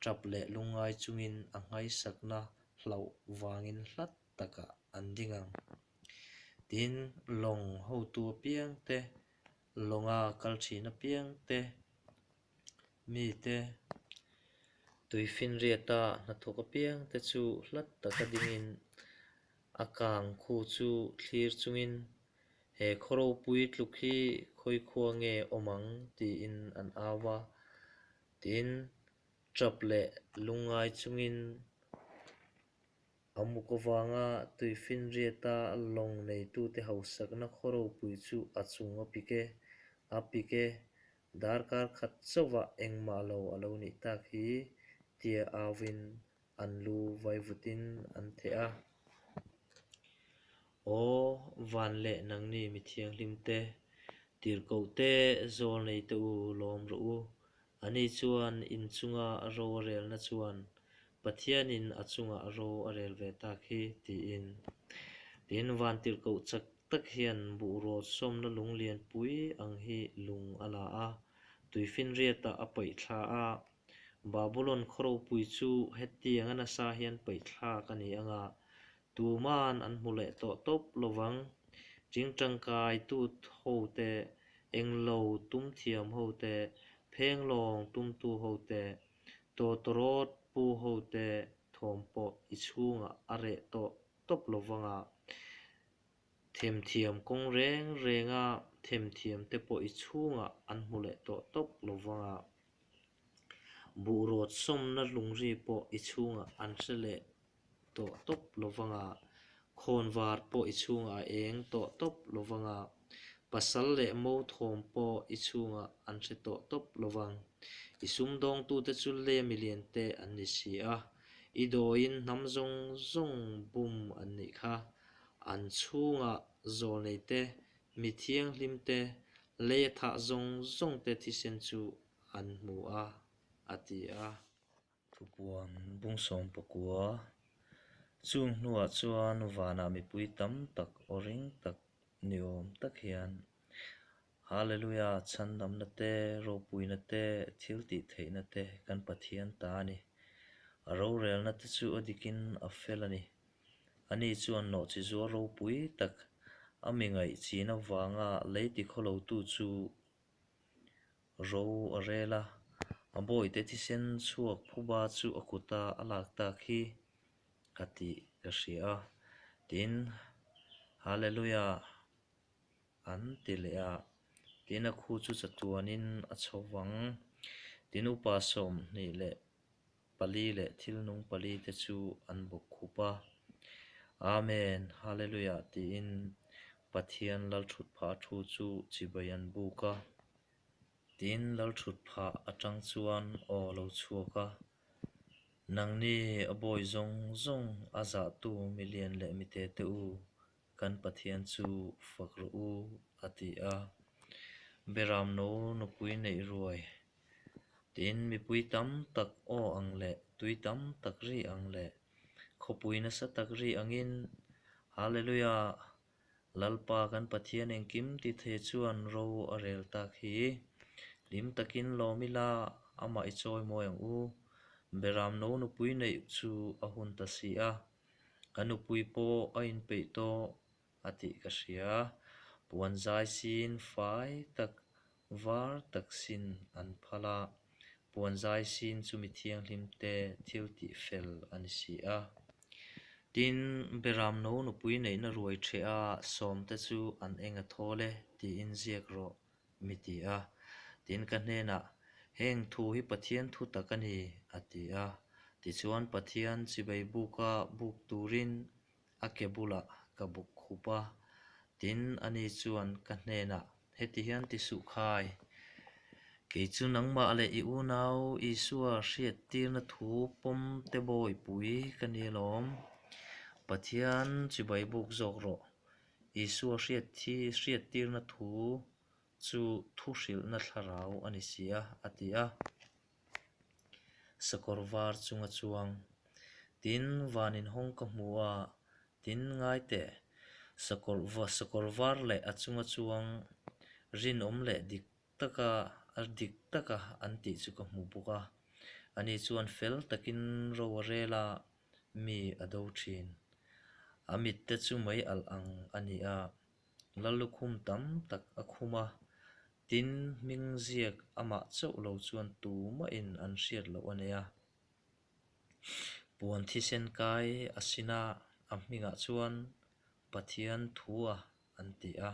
tap leh lungngai chungin a nghaisakna hlauh vangin hlat takah an ding ang. Tin, lawng hotu apiang te, lawnga kal thin apiang te, mite, tuifinriata hnathawk apiang te chu hlat taka dingin a kang khu chu thlir chungin he khaw ropui tluk hi khawi khua nge awm ang tiin an au a. Tin, tap leh lungngai chungin A muk avanga tuifinriata lawng neitute hausakna khaw ropui chu a chung a pik e, a pik e, darkar khat chauhah engmah lo a lo nih tak hi, tia auin an lu vaivutin an theh a. Aw, van leh nangni mi thianghlim te, tirhkoh te, zawl nei te u lawm rawh u. Ani chuan in chunga ro a relna chuan Pathianin a chungah ro a rel ve tak hi, tiin. Tin, van tirhkoh chak tak hian buhrawl sawmna lung lianpui ang hi lung a la a, tuifinriatah a paih thla a. Babulon khaw ropui chu hetianga nasa hian paih thlak a ni ang a, tuman an hmu leh tawh tawp lovang. Ching tangkai tut hote, englo tum thiam hote, phenglawng tumtu hote, Tawtawrawt pu hote thawm pawh i chhungah a reh tawh tawp lo vang a, themthiam kawng reng renga themthiam te pawh i chhungah an hmu leh tawh tawp lo vang a, buhrawt sawmna lungri pawh i chhungah an hre leh tawh tawp lo vang a, khawnvar pawh i chhungah a eng tawh tawp lo vang a, pasal leh mo thawm pawh i chhungah an hre tawh tawp lo vang. I sumdawngtute chu lei milian te an ni si a, i dawiin hnam zawng zawng bum an nih kha. An chhungah zawlnei te, mi thianghlim te, lei a thah zawng zawng te thisen chu an hmu a, a ti a. Thupuan bung 19 Chung hnuah chuan vanah mipui tam tak aw ring tak ni awm tak hian. Hallelujah! Chhandamna te, ropuina te, thiltihtheihna te kan Pathian ta a ni. A rorelna te chu a dikin a fel a ni. Ani chuan nawhchi zuar ropui tak a mi ngaih chin avanga lei tikhawlotu chu ro a rel a, a bawihte thisen chhuak phuba chu a kuta a lak tak hi a tih ka hria a. Tin, Hallelujah! an ti leh a, tin a khu chu chatuanin a chho vang. Tin upa 24 leh thil nung pali te chu an bawk khup a, Amen, Hallelujah tiin Pathian Lalthutphah thu chu chibai an buk a. Tin Lalthutphah atang chuan aw lo chhuak a, Nangni a bawi zawng zawng a zahtu milian leh mite te u, Kan Pathian chu fak rawh u, a ti a. Beram no nupui neih ruai. Tin, mipui tam tak aw ang leh tui tam tak ri ang leh khawpui nasa tak ri angin, Hallelujah! Lalpa kan Pathian engkim ti thei chuan ro a rel tak hi. Hlim takin lawm ila, amah i chawi mawi ang u. Beram no nupui neih chu a hun ta si a. A nupui pawh a inpeih tawh a tih ka hria. Puan zai sin fai tak var tak sin an phal a, puan zai sin chu mi thianghlim te thil tih fel a ni si a. Tin, Beram no nupui neihna ruai ṭheh a sawmte chu an eng a thawl e tiin ziak rawh mi ti a. Tin, ka hnenah, Heng thu hi Pathian thu tak a ni, a ti a. Tichuan, Pathian chibai buka buk turin a ke bulah ka buk khup a. Tin, ani chuan ka hnenah, Heti hian ti suh khai. Kei chu nangmah leh i unau Isua hriattirna thu pawm te bawipui ka ni alawm. Pathian chibai buk zawk rawh. Isua hriattirna thu chu thu hrilhna thlarau a ni si a, a ti a. Sakawr var chunga chuang, Tin, van inhawng ka hmu a, tin ngai teh, sakawr var leh a chunga chuang rinawm leh dik taka a dik taka an tih chu ka hmu bawk a. Ani chuan fel takin ro a rel a, mi a do thin. A mitte chu mei alh ang a ni a, Lallukhum tam tak a khum a, tin hming ziak amah chauh lo chuan tumahin an hriat loh a nei a. Puan thisen kai a sin a, a hmingah chuan Pathian thua an ti a.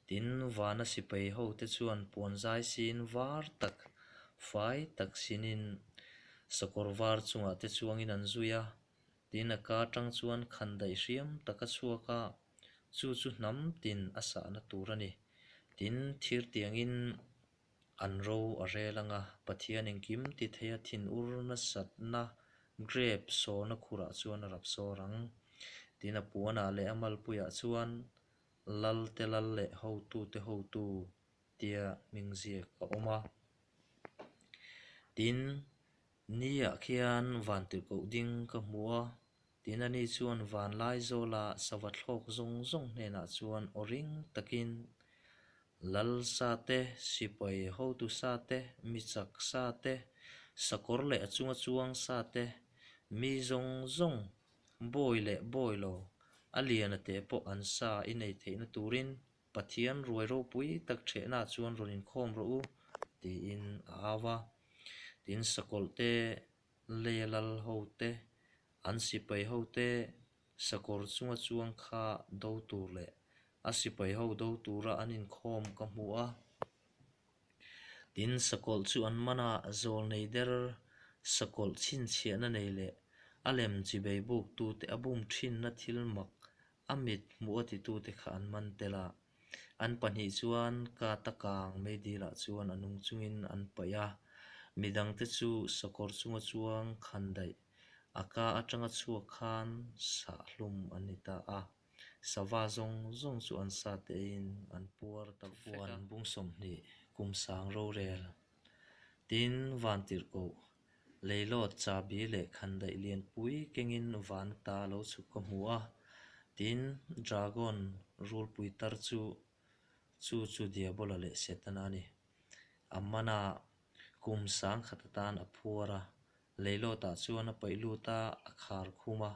Tin, vana sipai hote chuan puan zai sin var tak, fai tak sinin sakawr var chungah te chuangin an zui a. Tin, a ka atang chuan khan daih hriam tak a chhuak a, chu chu hnam tin a sahna tur a ni. Tin, thir tiangin An ro a rel ang a, Pathian engkim ti thei a thinur nasatna grep sawrna khurah chuan a rap sawr ang. Tin a puanah leh a malpuiah chuan Lal te lal leh hotu te hotu tia hming ziak a awm a. Tin, niah khian vantirhkoh ding ka hmu a, Tin ani chuan vanlai zawla sava thlawk zawng zawng hnenah chuan aw ring takin, Lal sa te, sipai hotu sa te, mi chak sa te, sakawr leh a chunga chuang sa te, mi zawng zawng, bawi leh bawi lo, a liana te pawh an sa i nei theihna turin Pathian ruai ropui tak ṭhehnaah chuan rawn inkhawm rawh u, tiin a au va. Tin sakawlh te, Leia lal ho te, an sipai ho te, sakawr chunga chuang kha do tur leh a sipai ho do tura an inkhawm ka hmu a. Tin, sakawlh chu an man a, zawl nei der, sakawlh chhinchhiahna nei leh a lem chibei buktute a bum thinna thil mak a mit hmuh a titute kha an man tel a. An 2 chuan kata kang meidilah chuan a nung chungin an paih a, midangte chu sakawr chunga chuang khan daih a ka atanga chhuak khan sahhlum an ni ta a, sava zawng zawng chu an sa tein an puar ta vek a. Bung 20 kum sang rorel tin vantirhkoh Leilawt chabi leh khandaih lianpui kengin van ta lo chhuk ka hmu a, tin dragon rulpui tar chu. Chu chu Diabola leh Setana a ni. A man a, kum sangkhat atan a phuar a, leilawtah chuan a paih lut a, a khar khum a.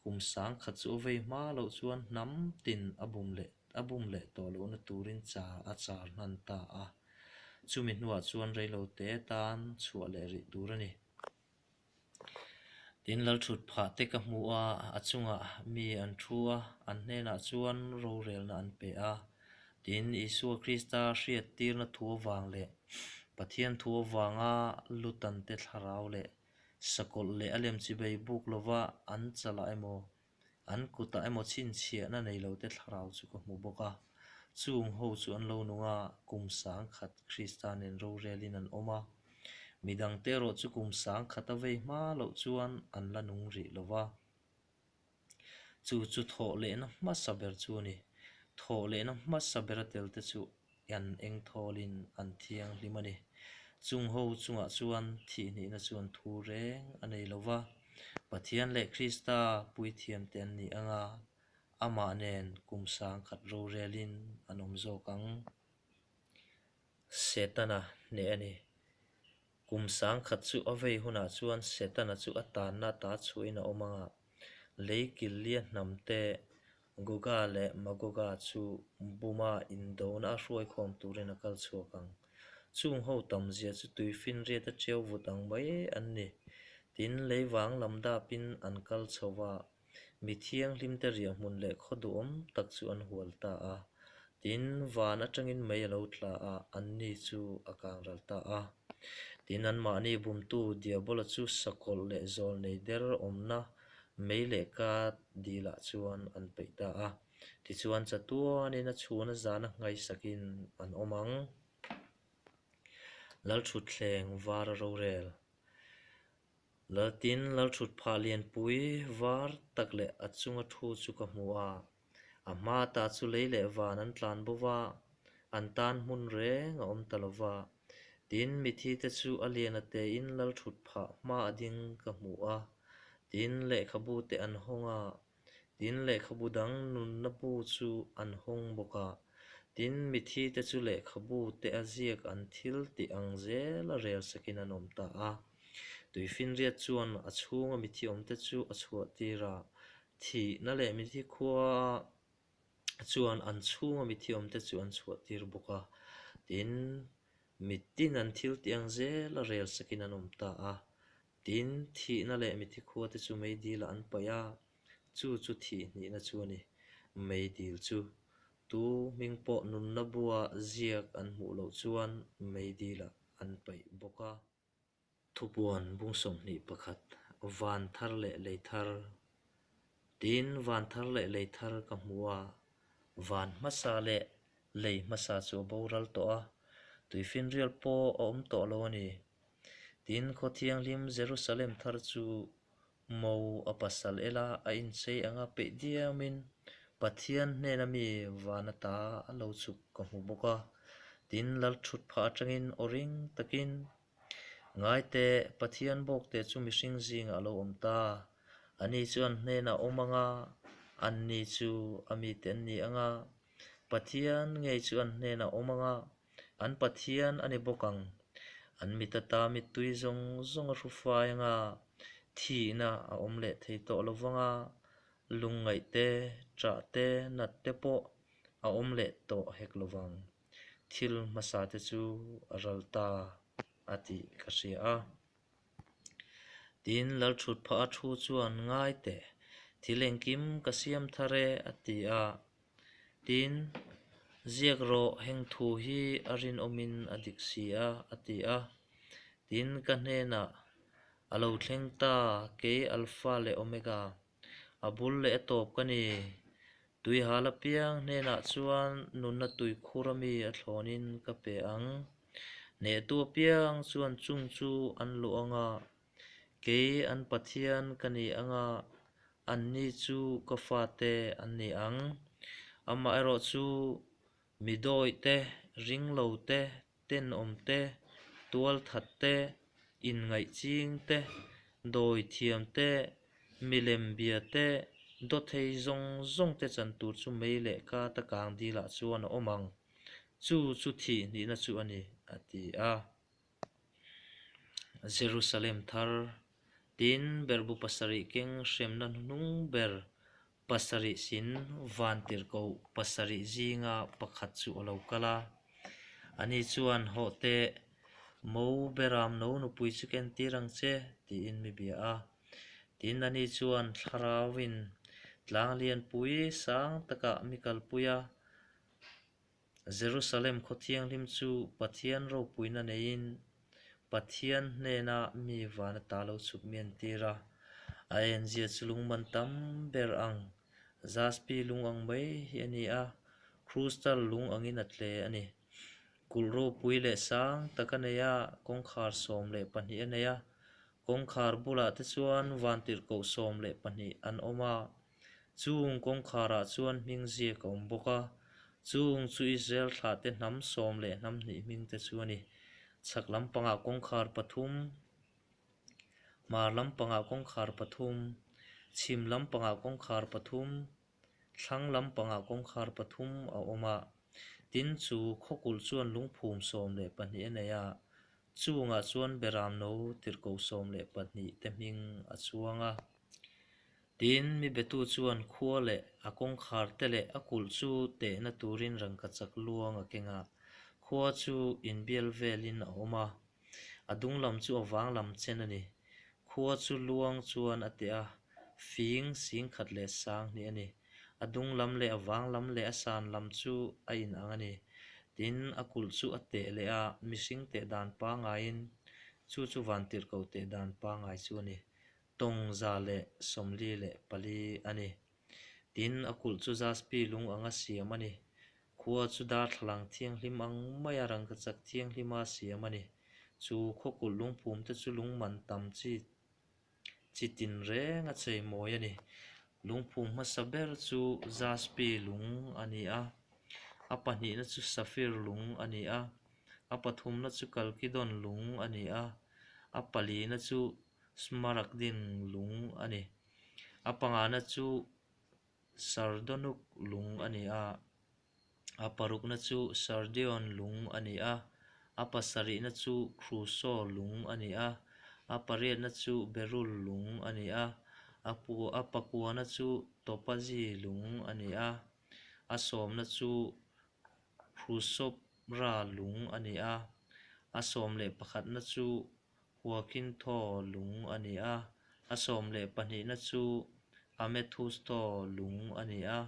Kum sangkhat chu a vei hma loh chuan hnam tin a bum leh a bum leh tawh lohna turin char a char hnan ta a. Chumi hnuah chuan reilote tan chhuah leh rih tur a ni. Tin, Lalthut phah te ka hmu a, a chungah mi an thu a, an hnenah chuan rorelna an pe a. Tin, Isua Krista hriattirna thu avang leh Pathian thu avanga lutante thlarau leh sakawlh leh a lem chibei buk lova an chalah emaw, An kutah emaw chhinchhiahna nei lote thlarau chu ka hmu bawk a. Chung ho chu an lo nung a, kum sangkhat Krista nen rorelin an awm a. Midangte erawh chu kum sangkhat a vei hma loh chuan an la nung rih lo va. Chu chu thawh lehna hmasa ber chu a ni. Thawh lehna hmasa bera telte chu an engthawlin an thianghlim a ni. Chung ho chungah chuan thihhnihna chuan thu reng a nei lo va, Pathian leh Krista puithiamte an ni ang a, amah nen kum sangkhat rorelin an awm zawk ang. Setana hneh a ni. Kum sangkhat chu a vei hunah chuan Setana chu a tanna ta chhuahin a awm ang a, lei killia hnamte Goga leh Magoga chu buma indona a hruaikhawm turin a kal chhuak ang. Chung ho tamzia chu tuifinriat a ṭiau vut ang mai an ni. Tin, leivang lam dapin an kal chho va, mi thianghlimte riahhmun leh khaw duhawm tak chu an hual ta a. Tin, van atangin mei a lo tla a, anni chu a kangral ta a. Tin, anmahni bumtu Diabola chu sakawlh leh zawl nei der awmna Mei leh ka dilah chuan an peih ta a, tichuan chatuanin a chhuna zana nghaisakin an awm ang. Lalthutthleng var a rorel. Laltin Lalthutphah lianpui var tak leh a chunga thu chu ka hmu a, a hma ta chu lei leh van an tlan bo va, an tan hmun reng a awm ta lo va. Tin, mithite chu a lian a tein Lalthutphah hma a ding ka hmu a, tin, lehkhabu te an hawng a, tin, lehkhabu dang nunna bu chu an hawng bawk a, tin, mithite chu lehkhabu te a ziak an thil tih ang zel a rel sakin an awm ta a. Tuifinriat chuan a chhunga mithi awmte chu a chhuah tir a, thihna leh mithi khua chuan an chhunga mithi awmte chu an chhuah tir bawk a, tin, mitin an thil tih ang zel a rel sakin an awm ta a, tin, thihna leh mithi khuate chu meidilah an paih a, chu chu thih hnihna chu a ni. Meidil chu tu hming pawh nunna bua ziak an hmuh loh chuan meidilah an paih bawk a. Thupuan bung 21, Van thar leh lei thar Tin, van thar leh lei thar ka hmu a, van hmasa leh lei hmasa chu a boral tawh a, tuifinrial pawh a awm tawh lo a ni. Tin, khaw thianghlim Jerusalem thar chu Mo a pasal ela a inchei anga peih diamin Pathian hnena mi van ata a lo chhuk ka hmu bawk a. Tin, Lalthut phah atangin aw ring takin, Ngaite, Pathian bawkte chu mihring zingah a lo awm ta. Ani chu an hnenah a awm anga, anni chu a mite an ni anga, Pathian ngei chu an hnenah a awm anga, An Pathian a ni bawk ang. An mit ata mittui zawng zawng a hru fai anga thihna a awm leh thei tawh lo vanga lungngaih te, ṭah te, nat te pawh a awm leh tawh hek lo vang. Thil hmasa te chu a ral ta a tih ka hria a. Tin, Lalthut phah a thu chuan ngai teh, thil engkim ka siam thar e a ti a. Tin, ziak rawh heng thu hi a rinawmin a dik si a, a ti a. Tin, ka hnenah a lo thleng ta, kei Alpha leh Omega, a bul leh a tawp ka ni. Tuihal apiang hnenah chuan nunna tuikhur ami a thlawnin ka pe ang. Hnehtu apiang chuan chung chu an luh ang a, kei an Pathian ka ni ang a, anni chu ka fate an ni ang. Amaherawhchu mi dawih te, ringlo te, tenawm te, tualthat te, inngaih ching te, dawi thiam te, milem bia te, dawthei zawng zawng te chan tur chu mei leh ka ta kang dilah chuan a awm ang. Chu chu thih hnihna chu a ni, a ti a. Jerusalem thar, tin berhbu pasarih keng hremna hnuhnung ber pasarih sin vantirhkoh pasarih zinga pakhat chu a lo kal a. Ani chuan, Hawh teh, mo beram no nupui chu ka entir ang che, tiin mi bia a. Tin, ani chuan thlarauin tlang lianpui sang takah mi kalpui a. Jerusalem khaw thianghlim chu Pathian ropuina neiin Pathian hnena mi van ata lo chhuk mi an tir a. A enzia chu lungman tam ber ang, jaspi lung ang mai hi a ni a, krustal lung angin a tle a ni. Kulh ropui leh sang tak a nei a, kawngkhar 12 a nei a. Kawngkhar bulah te chuan vantirhkoh 12 an awm a. Chung kawngkharah chuan hming ziak a awm bawk a, chung chu Israel thlahte hnam sawm leh hnam hnih hming te chu a ni. Chhak lampangah kawngkhar pathum, hmar lampangah kawngkhar pathum, chhim lampangah kawngkhar pathum, thlang lampangah kawngkhar pathum a awm a. Tin, chu khawkulh chuan lungphum 12 a nei a, chungah chuan Beramno tirhkoh 12 te hming a chuang a. Tin, mi betu chuan khua leh a kawngkhar te leh a kulh chu tehna turin rangkachak luang a keng a, khua chu inbial velin a awm a, a dung lam chu a vang lam chen a ni. Khua chu luang chuan a teh a, fing singkhat leh sang hnih a ni. A dung lam leh a vang lam leh a san lam chu a inang a ni. Tin, a kulh chu a teh leh a, mihring teh dan pangaiin chu chu vantirhkoh teh dan pangai chu a ni. Tawng 144 a ni. Tin, a kulh chu jaspi lung anga siam a ni. Khua chu darthlalang thianghlim ang maia rangkachak thianghlima siam a ni. Chu khaw kulh lungphum te chu lung man tam chi chi tin reng a chei mawi a ni. Lungphum hmasa ber chu jaspi lung a ni a, a pahnihna chu safir lung a ni a, a pathumna chu kalkidon lung a ni a, a palina chu Smaragdin lung a ni. A pangana chu Sardonuk lung a ni a, a parukna chu Sardion lung a ni a, a pasarihna chu Kruso lung a ni a, a pariatna chu Berul lung a ni a, a pakuana chu Topazi lung a ni a, a sawmna chu Khrusopra lung a ni a, a 11na chu Huakintho lung a ni a, a 12na chu Amethusto lung a ni a,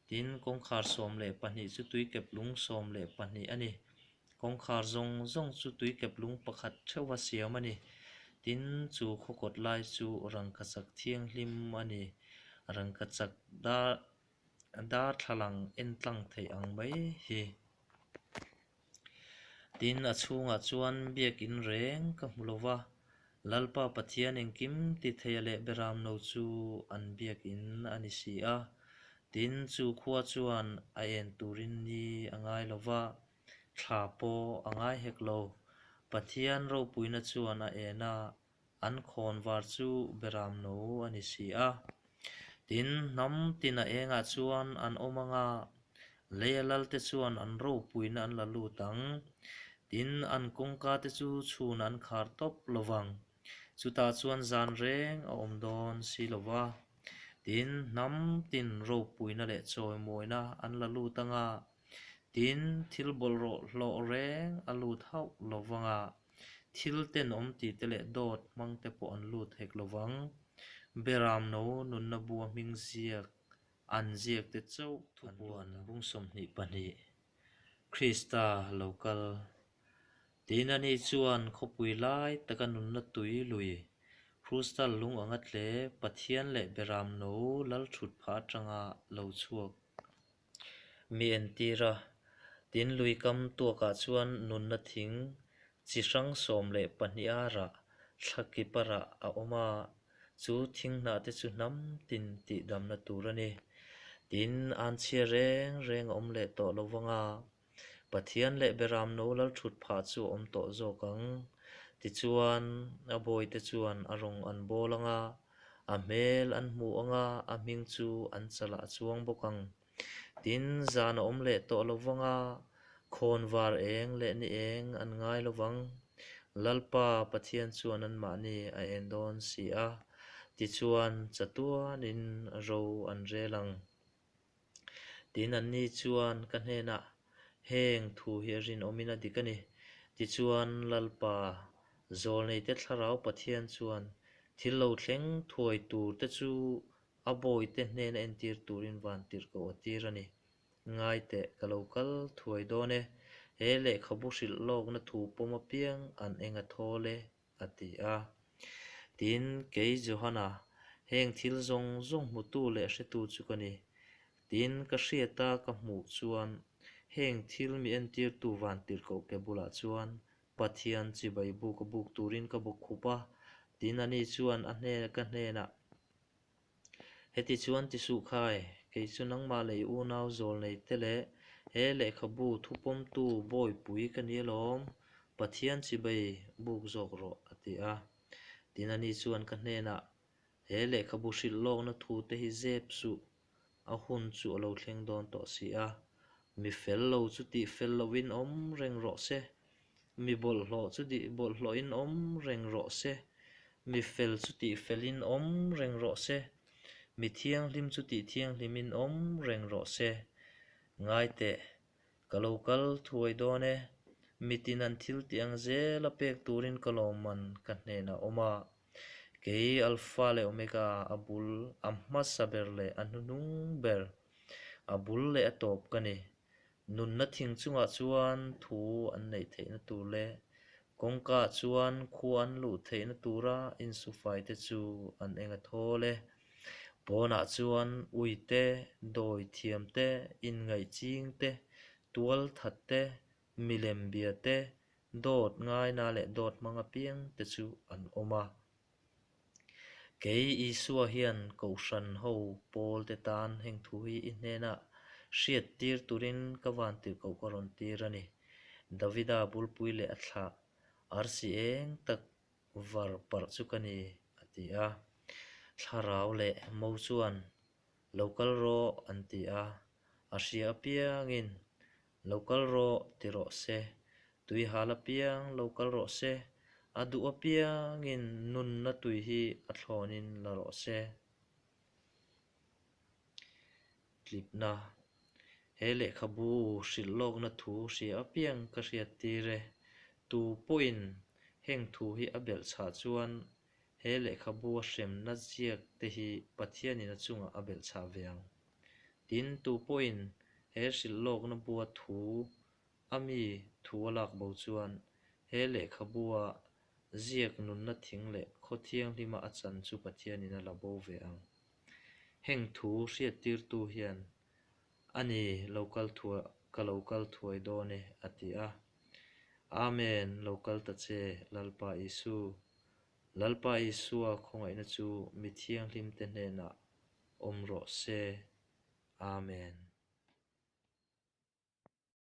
tin, kawngkhar 12 chu tuikep lung 12 a ni. Kawngkhar zawng zawng chu tuikep lung pakhat theuha siam a ni. Tin, chu khawkawt lai chu rangkachak thianghlim a ni. Rangkachak dar darthlalang en tlang theih ang mai hi. Tin, a chhungah chuan biakin reng ka hmu lo va, Lalpa Pathian engkim ti theia leh beramno chu an biakin a ni si a. Tin, chu khua chuan a en turin ni a ngai lo va, thla pawh a ngai hek lo. Pathian ropuina chuan a en a, An khawnvar chu beramno a ni si a. Tin, hnam tin a engah chuan an awm ang a, leia lalte chuan an ropuina an la lut ang. Tin, an kawngka te chu chhun an khar tawp lo vang. Chutah chuan zan reng a awm dawn si lo va. Tin, hnam tin ropuina leh chawimawina an la lut ang a, tin, thil bawlhrawh hlawh reng a lut hauh lo vang a. Thil tenawm tih te leh dawt hmang te pawh an lut hek lo vang. Beramno nunna bua hming ziak an ziak te chauh an lut ang. Bung 22 Krista lo kal. Tin ani chuan khawpui lai taka nunna tui lui, Krustal lung anga tle Pathian leh Beramno lal thut phah atanga lo chhuak Mi entir a, tin lui kam tuakah chuan nunna thing chi hrang 12 a rah thla kipa rah a awm a, chu thing hnah te chu hnam tin tih damna tur a ni. Tin, an chhia reng reng a awm leh tawh lo vang a, Pathian leh Beramno lal thut phah chu a awm tawh zawk ang. Tichuan, a bawite chuan a rawng an bawl ang a, a hmel an hmu ang a, a hming chu an chalah a chuang bawk ang. Tin, zan a awm leh tawh lo vang a, Khawnvar eng leh ni eng an ngai lo vang. Lalpa Pathian chuan anmahni a en dawn si a, tichuan chatuanin ro an rel ang. Tin, anni chuan ka hnenah, Heng thu hi a rinawmin a dik a ni. Tichuan, Lalpa, Zawlneite Thlarau Pathian chuan thil lo thleng thuai tur te chu a bawite hnena entir turin vantirhkoh a tir a ni. Ngai teh, ka lo kal thuai dawn e, he lehkhabu hrilh lawkna thu pawm apiang an eng a thawl e, a ti a. Tin, kei Johana, heng thil zawng zawng hmutu leh hretu chu ka ni. Tin, ka hriata ka hmuh chuan heng thil mi entirtu vantirhkoh ke bulah chuan Pathian chibai buk a buk turin ka bawk khup a. Tin, ani chuan a hnen ka hnenah, Heti chuan ti suh khai, kei chu nangmah leh i unau zawl nei te leh he lehkhabu thupawmtu bawipui ka ni alawm, Pathian chibai buk zawk rawh, a ti a. Tin ani chuan ka hnenah, He lehkhabu hrilh lawkna thu te hi zep suh, a hun chu a lo thleng dawn tawh si a. Mi fel lo chu tih fel lohin awm reng rawh se, Mi bawlhhlawh chu tih bawlhhlawhin awm reng rawh se, mi fel chu tih felin awm reng rawh se, mi thianghlim chu tih thianghlimin awm reng rawh se. Ngai teh, ka lo kal thuai dawn e, mitin an thil tih ang zela pek turin ka lawmman ka hnenah awm a. Kei Alpha leh Omega, a bul, a hmasa ber leh a hnuhnung ber, a bul leh a tawp ka ni. Nunna thing chungah chuan thu an neih theihna tur leh kawngkaah chuan khua an luh theihna tura insufaite chu an eng a thawl e. Pawnah chuan ui te, dawi thiam te, inngaih ching te, tual that te, milem bia te, dawt ngaina leh dawt hmang apiang te chu an awm a. Kei Isua hian Kohhran ho pawl te tan heng thu hi i hnenah hriat tir turin ka van tirhkoh ka rawn tir a ni. Davida bulpui leh a thlah arsi eng tak var parh chu ka ni, a ti a. Thlarau leh mo chuan, Lo kal rawh, an ti a. A hria apiangin, Lo kal rawh ti rawh se, tui hal apiang lo kal rawh se, a duh apiangin nunna tui hi a thlawnin la rawh se. Tlipna, He lehkhabu hrilh lawkna thu hria apiang ka hriat tir e. Tu pawhin heng thu hi a belh chhah chuan he lehkhabu a hremna ziak te hi Pathianin a chungah a belh chhah ve ang. Tin, tu pawhin he hrilh lawkna bua thu a mi thu a lak bo chuan he lehkhabua ziak nunna thing leh khaw thianghlima a chan chu Pathianin a la bo ve ang. Heng thu hriattirtu hian a ni lo kal thuai ka lo kal thuai dawn e a ti a. Amen, lo kal ta che Lalpa Isu. Lalpa Isua khawngaihna chu mi thianghlimte hnenah awm rawh se. Amen.